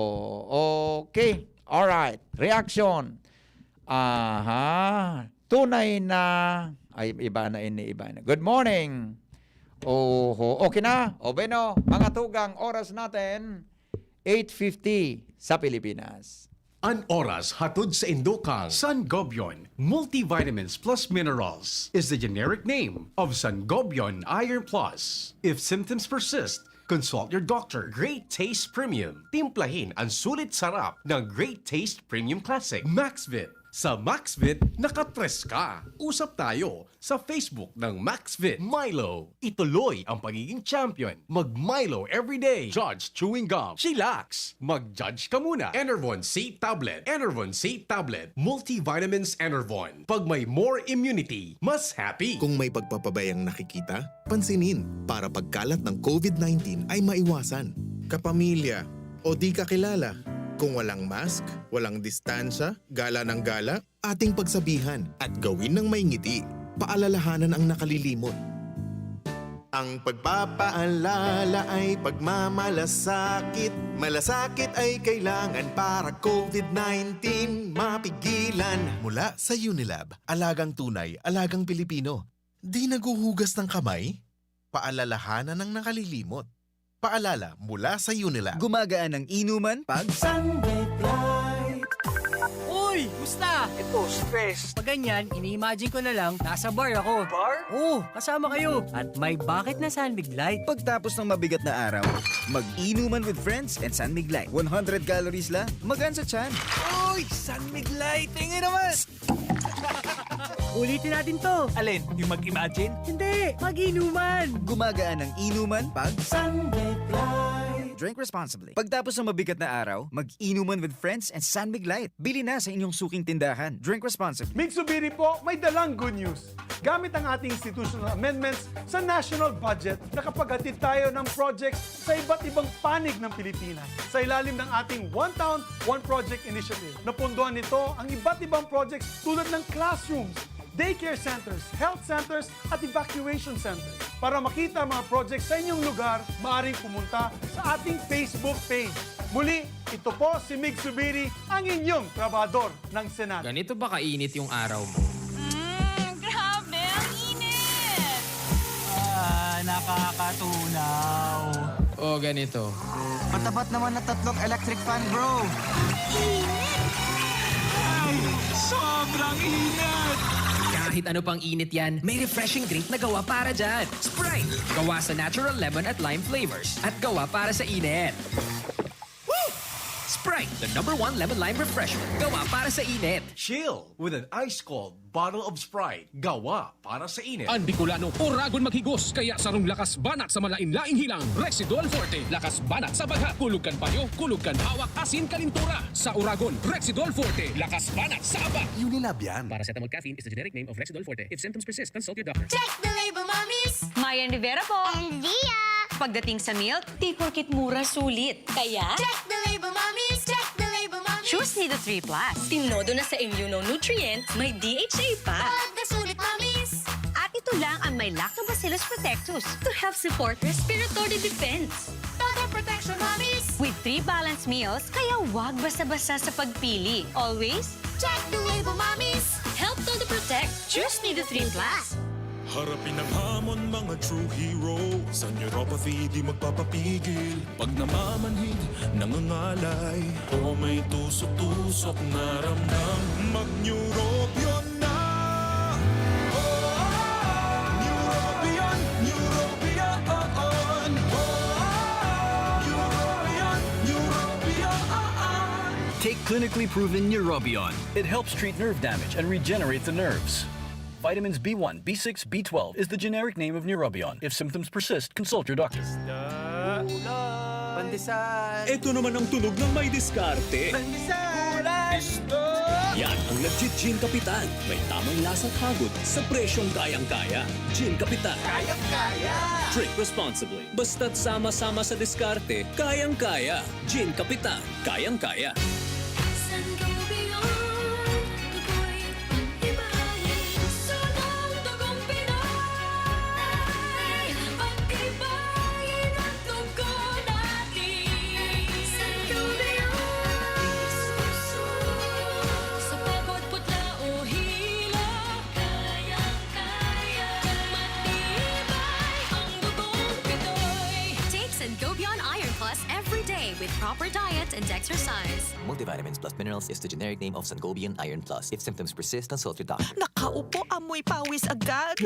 Okay. Alright. Reaction. Aha. Tunay na, ay, iba na ini, iba na. Good morning. Oho. Okay na. O bueno, mga tugang, oras natin, eight fifty sa Pilipinas. An oras hatod sa indo kan Sangobion Multivitamins Plus Minerals is the generic name of Sangobion Iron Plus. If symptoms persist, consult your doctor. Great Taste Premium. Timplahin ang sulit sarap ng Great Taste Premium Classic. Maxvit. Sa Maxvit, nakatres ka. Usap tayo sa Facebook ng Maxvit. Milo, ituloy ang pagiging champion. Mag Milo everyday. Judge chewing gum. Chillax. Mag-judge ka muna. Enervon C tablet. Enervon C tablet. Multivitamins Enervon. Pag may more immunity, mas happy. Kung may pagpapabayang nakikita, pansinin para pagkalat ng covid nineteen ay maiwasan. Kapamilya, o di kakilala. Kung walang mask, walang distansya, gala ng gala, ating pagsabihan at gawin ng may ngiti. Paalalahanan ang nakalilimot. Ang pagpapaalala ay pagmamalasakit. Malasakit ay kailangan para covid nineteen mapigilan. Mula sa Unilab, alagang tunay, alagang Pilipino. Di naghuhugas ng kamay? Paalalahanan ang nakalilimot. Paalala mula sa Unilab. Gumagaan ang inuman pag Sunlight. Uy! Musta? Ito, stress. Pag ganyan, ini-imagine ko na lang, nasa bar ako. Bar? Oo, kasama kayo. At may bakit na San Mig Light. Pagtapos ng mabigat na araw, mag-inuman with friends and San Mig Light. One hundred calories lang, magaan sa tiyan. Uy! San Mig Light! Tingin naman! Ulitin natin to. Alin? Yung mag-imagine? Hindi! Mag-inuman! Gumagaan ang inuman pag Sunlight. Drink responsibly. Pagtapos ng mabigat na araw, mag-inuman with friends and San Mig Light. Bili na sa inyong suking tindahan. Drink responsibly. Mig Zubiri po, may dalang good news. Gamit ang ating institutional amendments sa national budget, nakapaghatid tayo ng projects sa iba't ibang panig ng Pilipinas. Sa ilalim ng ating One Town, One Project Initiative, napondohan nito ang iba't ibang projects tulad ng classrooms, daycare centers, health centers at evacuation centers. Para makita ang mga projects sa inyong lugar, maaaring pumunta sa ating Facebook page. Muli, ito po si Mig Zubiri, ang inyong trabahador ng Senado. Ganito ba kainit yung araw mo? Mm, grabe, ang init! Ah, nakakatunaw. O ganito. Matapat naman na tatlong electric fan, bro. Ay, sobrang init! Kahit ano pang init yan, may refreshing drink na gawa para dyan. Sprite! Gawa sa natural lemon at lime flavors at gawa para sa init. Woo! Sprite, the number one lemon lime refreshment. Gawa para sa init. Chill with an ice-cold bottle of Sprite. Gawa para sa init. An Bicolano, oragon maghigos, kaya sarong lakas banat sa malain-laing hilang. Rexidol Forte, lakas banat sa bagha, kulog kan payo, kulog kan hawak, asin kalintura. Sa oragon, Rexidol Forte, lakas banat sa aba. Unilab yan. Paracetamol caffeine is the generic name of Rexidol Forte. If symptoms persist, consult your doctor. Check the label, mommies! Mayan Rivera po! And Zia! Pagdating sa milk, di porkit mura, sulit. Kaya? Check the label, mommies! Check the label, mommies! Choose Nido three plus. Tinodo na sa immunonutrient, may D H A pa. Pagda sulit, mommies! At ito lang ang may Lactobacillus protectus to help support respiratory defense. Todo protection, mommies! With three balanced meals, kaya wag basa-basa sa pagpili. Always, check the label, mommies! Help Todo Protect. Choose Nido three plus. Harapin ang hamon, mga true hero. Sa neuropathy, di magpapapigil. Pag namamanhid, nangangalay, o may tusok-tusok na ramdam, mag-Neurobion na! Oh, Neurobion, Neurobion, oh, oh. Neurobion, Neurobion, oh, oh. Take clinically proven Neurobion. It helps treat nerve damage and regenerate the nerves. Vitamins B one, B six, B twelve is the generic name of Neurobion. If symptoms persist, consult your doctor. Pandesal. Ito naman ang tunog ng may diskarte. Pandesal. Yan ang legit Gin Kapitan. May tamang lasa at hagod sa presyong kayang-kaya. Gin Kapitan. Kayang-kaya. Drink responsibly. Basta't sama-sama sa diskarte, kayang-kaya. Gin Kapitan. Kayang-kaya. Sangobion, tukoy, pag-ibahin. Gusto ng dugong Pinoy, pag-ibahin ang dugo natin. Sangobion, sa pagod, putla o hilo, kayang-kaya. Matibay ang dugong Pinoy. Take Sangobion Iron Plus every day with proper diet and exercise. Multivitamins plus minerals is the generic name of Sangobion Iron Plus. If symptoms persist, consult your doctor. Nakaupo, amoy pawis agad.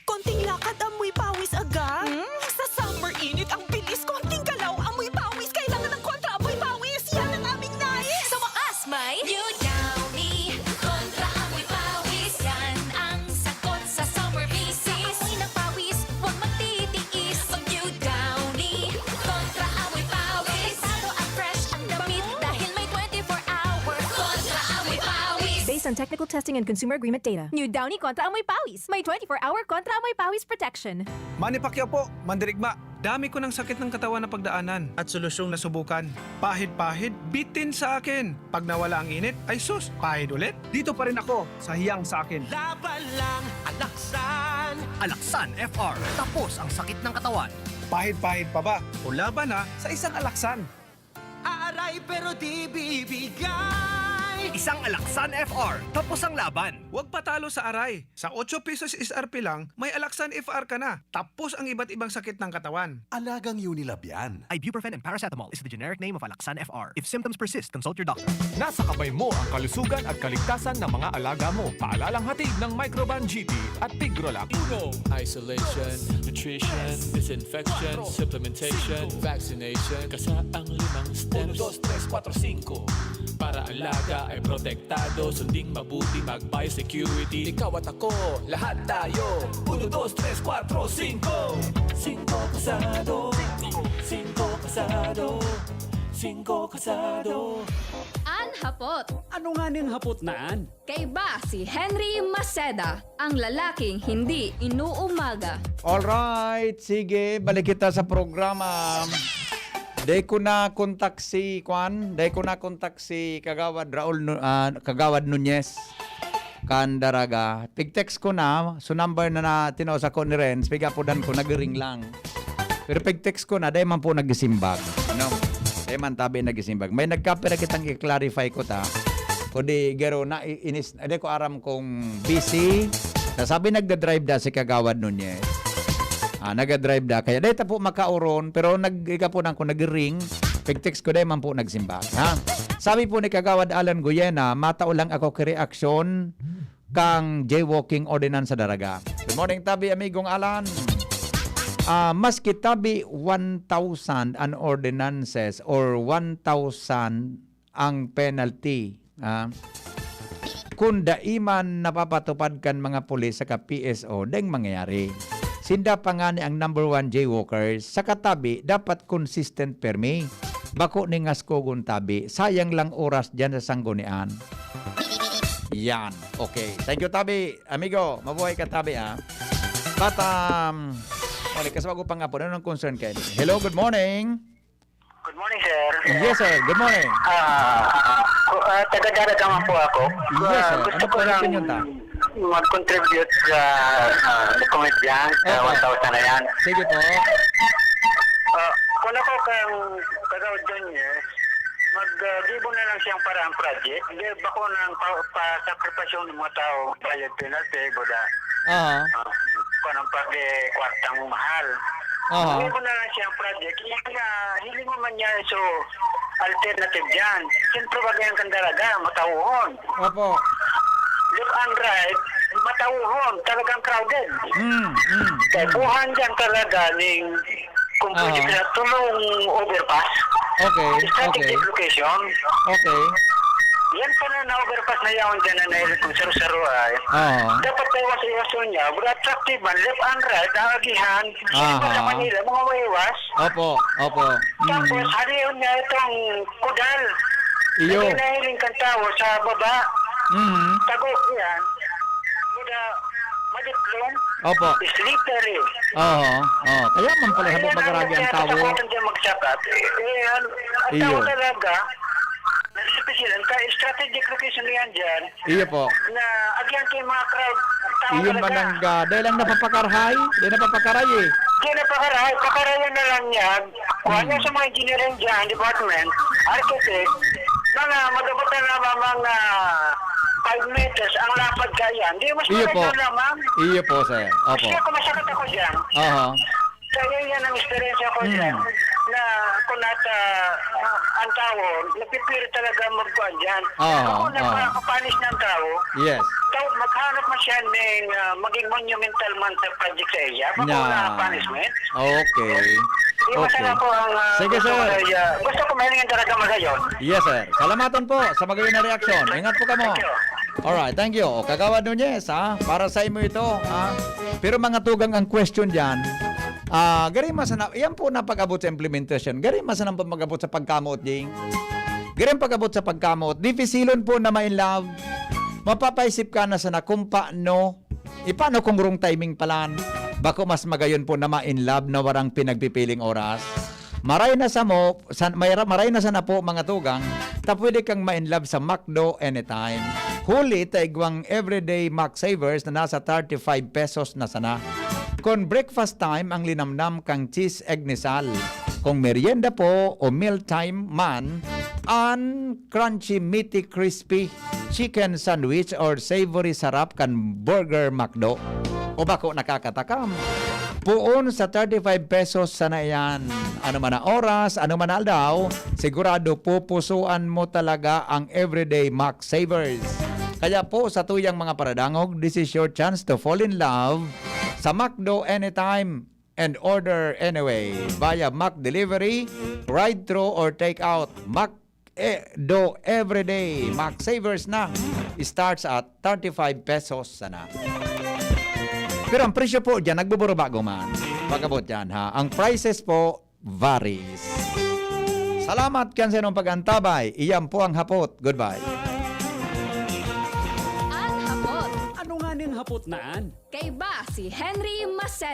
Konting lakad, amoy pawis agad. Hmm? Sa summer init, ang bilis. Konting galaw, amoy pawis. Kailangan ng kontra amoy pawis. Yan ang aming nais. Sa wakas, may New Downy Kontra Amoy Pawis. Yan ang sagot sa summer misis. Amoy ng pawis, huwag magtitiis. Mag New Downy Kontra Amoy Pawis. Delikado at fresh ang damit dahil may twenty-four hour Kontra Amoy Pawis. Based on technical testing and consumer agreement data. New Downy Kontra Amoy Pawis. May twenty-four hour Kontra Amoy Pawis protection. Manny Pacquiao po, mandirigma. Dami ko ng sakit ng katawan na pagdaanan at solusyong nasubukan. Pahid-pahid, bitin sa akin. Pag nawala ang init, ay sus, pahid ulit. Dito pa rin ako sa hiyang sa akin. Laban lang, Alaksan. Alaksan F R, tapos ang sakit ng katawan. Pahid-pahid pa ba? O laban na sa isang Alaksan. Aaray pero di bibigay. Isang Alaksan F R, tapos ang laban. Huwag patalo sa aray. Sa otso pesos S R P lang, may Alaksan F R ka na. Tapos ang iba't ibang sakit ng katawan. Alagang Unilab yan. Ibuprofen and paracetamol is the generic name of Alaxan F R. If symptoms persist, consult your doctor. Nasa kamay mo ang kalusugan at kaligtasan ng mga alaga mo. Paalalang hatid ng Microban G P at Tigrolac. Uno. Isolation, nutrition, disinfection, supplementation, vaccination. Kasa ang limang steps. Uno, dos, tres, kuwatro, singko. Para alaga ay protektado, sunding mabuti, mag-biosecurity. Ikaw at ako, lahat tayo. Uno, dos, tres, kuwatro, singko. Singko kasado. Singko kasado. Singko kasado. An hapot. Ano nga ning hapot na an? Kaiba si Henry Maceda, ang lalaking hindi inuumaga. Alright, sige, balik kita sa programa. Dai ko na kontak si Kwan, dai ko na kontak si Kagawad Raul Nu- ah, Kagawad Nunez. kan Daraga. Pig-text ko na, so number na, na tinao sako ni Renz, pig-apodan ko, nag-ring lang. Pero pig-text ko na, dai man po nagsimbag. Ano? Dai man tabi nagsimbag. May nagkapira kitang i-clarify ko ta. Kundi, garo na, i- inis, di ko aram kung busy. Nasabi nagda-drive da si Kagawad Nunez. Ah, naga-drive da. Kaya dai ta po makauron, pero nag-, ika po nang kung nag-ring, pag-text ko, dai man po nagsimbag. Ha? Sabi po ni Kagawad Alan Guyena, "Matao lang ako ki reaksyon kang jaywalking ordinance sa Daraga." Good morning, tabi, amigong Alan. Ah, maski tabi one thousand an ordinances or one thousand ang penalty, ah, kun dai man napapatupad kan mga pulis saka P S O, deng mangyayari. Sinda pa ngani ang number one jaywalkers. Sa katabi, dapat consistent permi. Bako ning ngaskogon tabi. Sayang lang oras diyan sa sanggunian. Yan. Okay. Thank you, tabi. Amigo, mabuhay ka, tabi, ah. But, um, ulit, kasi bago pang hapon, anong concern kayo? Hello, good morning. Good morning, sir. Yes, sir. Good morning. Ah, ku- ah, taga Daraga man po ako. Yes, sir. Ah, gusto Ano ko po ang lang opinion ta? mag-contribute sa, ah, document dyan, sa Opo. one thousand na yan. Sige po. Ah, kung ako kang Kagawad Daniel, mag, ah, gibo na lang siyang parang project. Hindi, bako nang pa, pa sakripisyo ng mga tao, bayad penalty, buda. Aha. Ah, kung anong pag, eh, kwartang mahal. Aha. Gibo na lang siyang project. Kaya nga, hiling mo man niya, so, alternative dyan. Siyempre, bagay ang Candaraga, matauhon. Opo. Left and right, matauhon. Talagang crowded. Mm, mm, Kaya mm. buhan dyan talaga ning kung pwede Aha. ka tulong overpass. Okay, Strategic okay. location. Okay. Yan pa na na-overpass na yaon dyan na nahilig kong saro-saro ay. Oo. Dapat iwas-iwas yun niya. Wala attractive man, left and right, ang agihan. Aha. Sa Manila, mga maiwas. Opo, opo. Tapos, Mm. halion niya itong kudal. Iyo. Lagi na hiling kang tao sa baba. Mm. Tago yan. Buda, madiklom. Opo. Slippery. Oo, oo. Kaya man pala sa Kaya pagkaragi ang naman, tao. kaya sa kotong dyan magsakat. Eh, ang, ang Iyo. tao talaga, nalilipis sila. Kaya strategic location na yan dyan. Iyo po. Na, agihan kayo mga crowd. Ang tao Iyo talaga. manangga. Dahil lang napapakarahay. Dahil napapakaray eh. Di na pakaray. Pakarayan na lang yan. Kung Hmm. ano sa mga engineering dyan, department, architect, mga mag-abot na naman mga five meters ang lapad kaya. Hindi, mas Iyo po. maganda naman. Iyo po, sir. Opo. Kasi ako, masakit ako dyan. Aha. Kaya yan ang experience ko Hmm. dyan. Na kung nasa, ah, ang tao, napipilit talaga magkuhan dyan. Aha, Ako, aha. nagpapapunish ng tao. Yes. Tao, maghanap mo siya ng, ah, maging monumental man sa project sa iya. Bako Nya. na punishment. Okay. Iwasan Okay. na po ang, ah, Sige, gusto ko sir. sa iya. Gusto ko may talaga magayon. Yes, sir. Salamatan po sa magayon na reaksyon. Ingat po kamo. Thank you. Alright, thank you. O, Kagawad Nunez, ha? Para sa imo ito, ha? Pero mga tugang ang question dyan. Ah, gari masana, yan po na pag-abot sa implementasyon. Gari masana pa mag-abot sa pagkamot, Jing. Gari ang pag-abot sa pagkamot. Dipisilon po na ma-in love. Mapapaisip ka na sana kung paano, e, paano kung wrong timing palan? Bako mas magayon po na ma-in love na warang pinagpipiling oras. Maray na samo, san, may ra-, maray na sana po, mga tugang, ta pwede kang ma-in love sa McDo anytime. Huli ta igwang everyday Mac Savers na nasa thirty-five pesos na sana. Kon breakfast time ang linamnam kang cheese egg ni Sal. Kung merienda po o meal time man, an crunchy, meaty, crispy chicken sandwich or savory sarap kan Burger McDo. O bako nakakatakam? Poon sa thirty-five pesos sana iyan. Ano man na oras, ano man na aldaw, sigurado pupusuan mo talaga ang everyday Mac Savers. Kaya po sa tuyang mga paradangog, this is your chance to fall in love sa McDo anytime and order anyway via Mac Delivery, ride-thru or take-out. Mac eh, do everyday. Mac Savers na. Starts at thirty-five pesos sana. Pero ang presyo po dyan, nagbuburubago man. Pag-abot dyan, ha? Ang prices po varies. Salamat kan sa inyong pag-antabay. Iyan po ang hapot. Goodbye. An hapot. Ano nga ning hapot na an? Kaiba si Henry Masen.